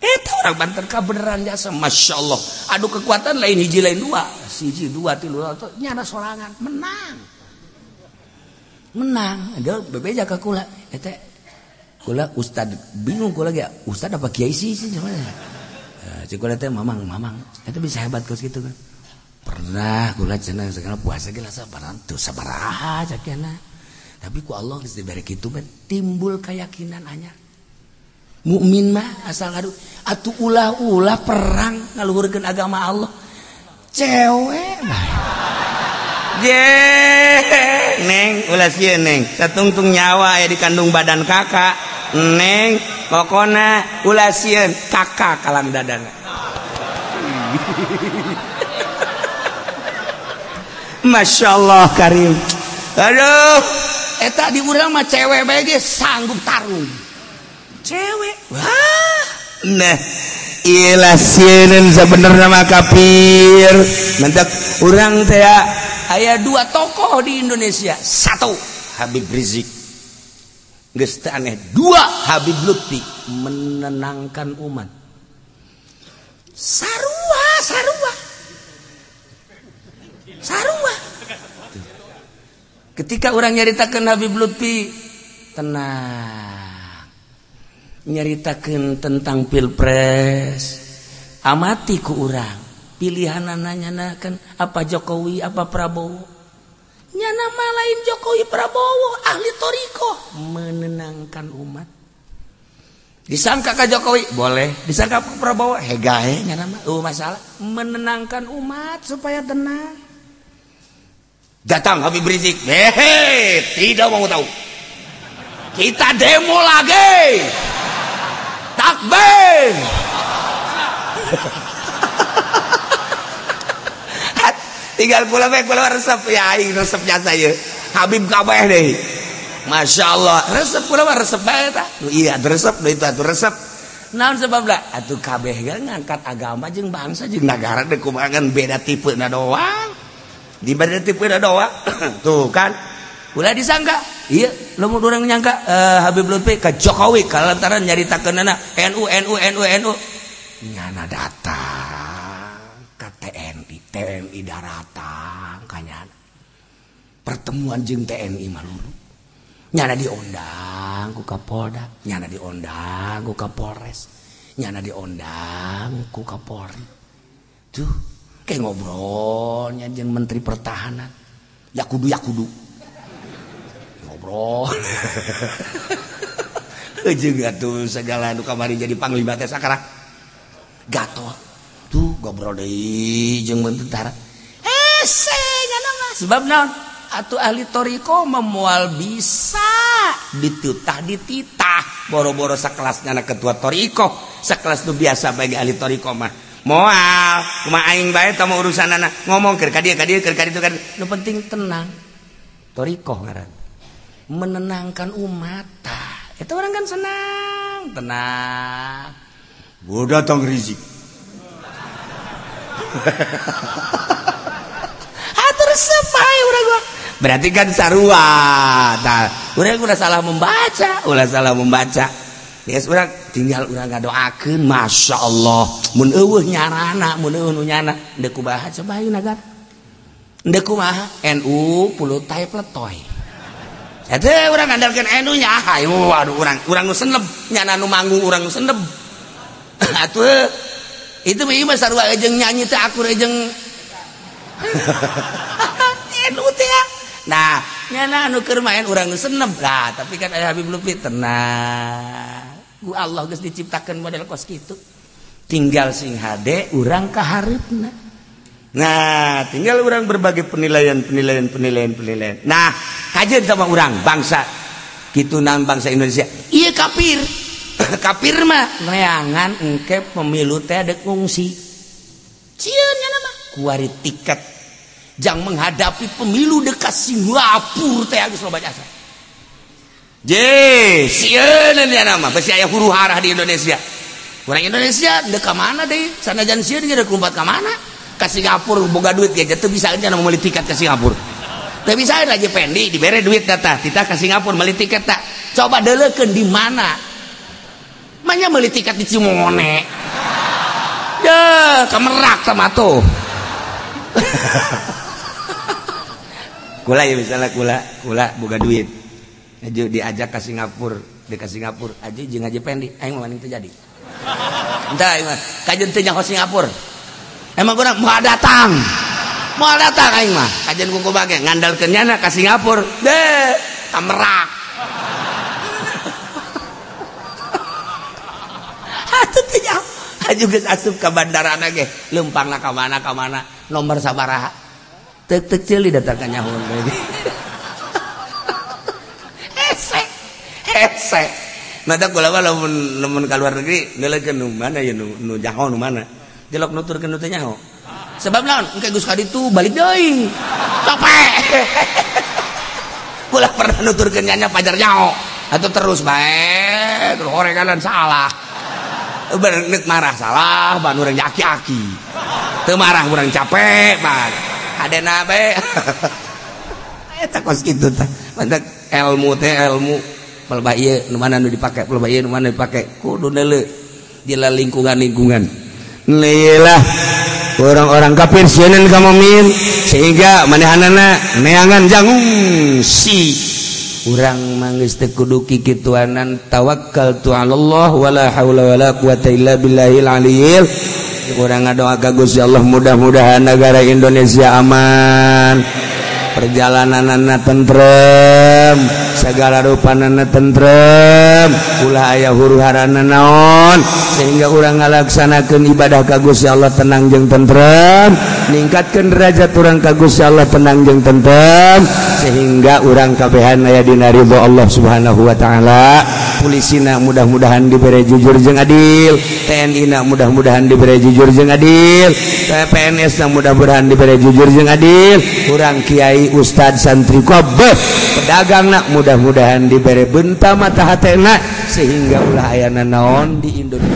Eta orang Banten kabeneran jasa, Masya Allah. Aduh kekuatan lain hiji lain dua, siji dua tilu nyana sorangan menang. Menang, dia bebeja ka kula. Eta kula ustad bingung kula ge, ustad apa kiai sih sih sebenarnya. Cik kula teh mamang, eta bisa hebat kos kitu kan. Pernah kula cenah segala puasa ge sabaran teu sabaraha cakena. Tapi ku Allah geus dibere kitu mah timbul keyakinan anyar. Mukmin mah asal ngadu atuh ulah-ulah perang ngaluhurkeun agama Allah. Cewek mah. Je, neng ulah sieun neng, satungtung nyawa aya di kandung badan kakak. Neng, pokona ulah sieun kakak kalang dadana. Masya Allah karim. Aduh, eta di urang mah cewek bae ge sanggup tarung. Cewek, wah, nah, ilah sieun sebenarnya mah kafir. Mentak urang teh aya dua tokoh di Indonesia. Satu Habib Rizik, geus teu aneh. Dua Habib Lutfi, menenangkan umat. Sarua, sarua, sarua. Ketika orang nyaritakeun Habib Lutfi, tenang. Nyaritakeun tentang pilpres, amati ku urang. Pilihan nanya kan apa Jokowi apa Prabowo, nyana mah lain Jokowi Prabowo, ahli toriko menenangkan umat. Disangka ka Jokowi boleh, disangka ka Prabowo hegae nyana mah masalah menenangkan umat supaya tenang. Datang Habib Rizik, hehe, tidak mau tahu, kita demo lagi, takbir. Tinggal kula bae kula resep ya aing resep jasa ieu. Habib kabeh deui. Masya Allah, resep kula mah resep bae tah. Iya, resep deui atuh resep. Naon sebabna? Atuh kabeh ge ngangkat agama jeung bangsa jeung nagara deui kumaha beda tipena doang. Di beda tipena doang. Tuh kan. Ulah disangka. Iya, lamun urang nyangka Habib Lutfi ka Jokowi kalantaran nyaritakeunana NU NU NU NU. Nyana datang ka TNI, TNI daratang kanyana. Pertemuan jeung TNI malulu. Nyana diondang ku Kapolda, nyana diondang ku Kapolres, nyana diondang ku Kapolri. Tuh, kayak ngobrolnya jeung Menteri Pertahanan. Yakudu yakudu. Ngobrol. Jeung atuh segala nu kamari jadi panglima teh sakarang. Gatot. Tuh ngobrol deui jeung tentara. Hese nyana mah. Sebab naon? Atuh ahli toriko memual bisa ditutah dititah boro-boro sakelasnya anak ketua toriko sakelas nu biasa bagi ahli toriko mah moal kumaha aing bae tah urusanana ngomong keur ka dieu ka dieu keur ka ditu ka nu penting tenang toriko ngaran menenangkan umat tah eta orang kan senang tenang. Gua datang Rizik. Atur sepai urang gua. Berarti kan sarua. Tah, urang ulah salah membaca, ulah salah membaca. Geus urang tinggal urang ngadoakeun, Masya Allah. Mun eueuh nyarana, mun eueuh nu nyana, deuk kumaha coba ayeuna nagara. Deuk kumaha NU puluh tae pletoy. Eta urang ngandalkeun NU nya, hayu waduh urang nu seneb, nyana nu manggung urang nu seneb. Atuh itu mah ieu mah sarua jeung nyanyi teh akur jeung NU teh. Nah, nyana anu keur main urang nu seneb. Lah, tapi kan aya Habib Lutfi tenang. Ku Allah geus diciptakeun model kos kitu. Tinggal sing hade urang ka hareupna. Nah, tinggal urang berbagai penilaian. Nah, kajeun sama urang bangsa kitu naon bangsa Indonesia. Ieu kafir. Kafir mah neangan engke pemilu teh deuk ngungsi. Sieun nyana mah kuari tiket jang menghadapi pemilu dekat Singapura teh geus loba jasa. Je, sieun dia nama besi aya huru hara di Indonesia. Orang Indonesia deuk ka mana deui? Sanajan sieun ge deuk lompat ka mana? Ka Singapura boga duit ge teu bisa nya meuli tiket ke Singapura. Teu bisa Raja Pendi dibere duit data, kita ke Singapura meuli tiket tak. Coba deuleukeun di mana? Manya meuli tiket di Cimone. Deh, ka Merak sama tuh. Kula ya misalnya kula boga duit. Aju diajak ke Singapura, di ke Singapura, aju jeung Haji Pendi, aing mah teu jadi. Entah aing mah, kajeun teu nyaho Singapura. Emang urang moal datang. Moal datang aing mah, kajeun ku kubage ngandalkeun nyana ka Singapura. Deh, ka Merak. Atuh teu nyaho. Aju geus asup ka bandarana ge, leumpangna ka mana, nomor sabaraha. Teuk-teuk ceuli datang ka nyaho. Hese. Mata kula mah lamun ka luar negeri neuleukeun nu mana ya nu nyaho nu mana. Jelok nuturkeun nu teu nyaho. Sebab naon? Engke geus ka ditu balik deui. Capek. Kula pernah nuturkeun nya pajar nyaho. Atuh terus bae, terus horenganan salah. Bener marah salah, ban urang aki-aki. Teu marah urang capek, ban. Hadena bae. Eta kos kitu tah. Mantak ilmu teh ilmu pelba ieu nu mana nu dipake, pelba ieu nu mana dipake, kudu neuleu di lingkungan-lingkungan. Leulah orang-orang kafir sieun ka mukmin sehingga manehanana neangan jangung si urang mah geus teu kudu kikituanan, tawakkaltu 'alallah wala haula wala quwata illa billahil aliyil. Urang ngadoa ka Gusti Allah mudah-mudahan negara Indonesia aman, perjalananana tentrem, segala rupanana tentrem, ulah aya huru-harana naon, sehingga urang ngalaksanakeun ibadah ka Gusti Allah tenang jeung tentrem, ningkatkeun derajat urang ka Gusti Allah tenang jeung tentrem, sehingga urang kabehan aya dina ridho Allah Subhanahu wa taala. Polisina mudah-mudahan diberi jujur jeung adil, TNI na mudah-mudahan diberi jujur jeung adil, PNS na mudah-mudahan diberi jujur jeung adil, urang kiai ustad santri kabeh pedagang nak mudah-mudahan diberi benta mata hatena sehingga ulah ayana naon di Indonesia.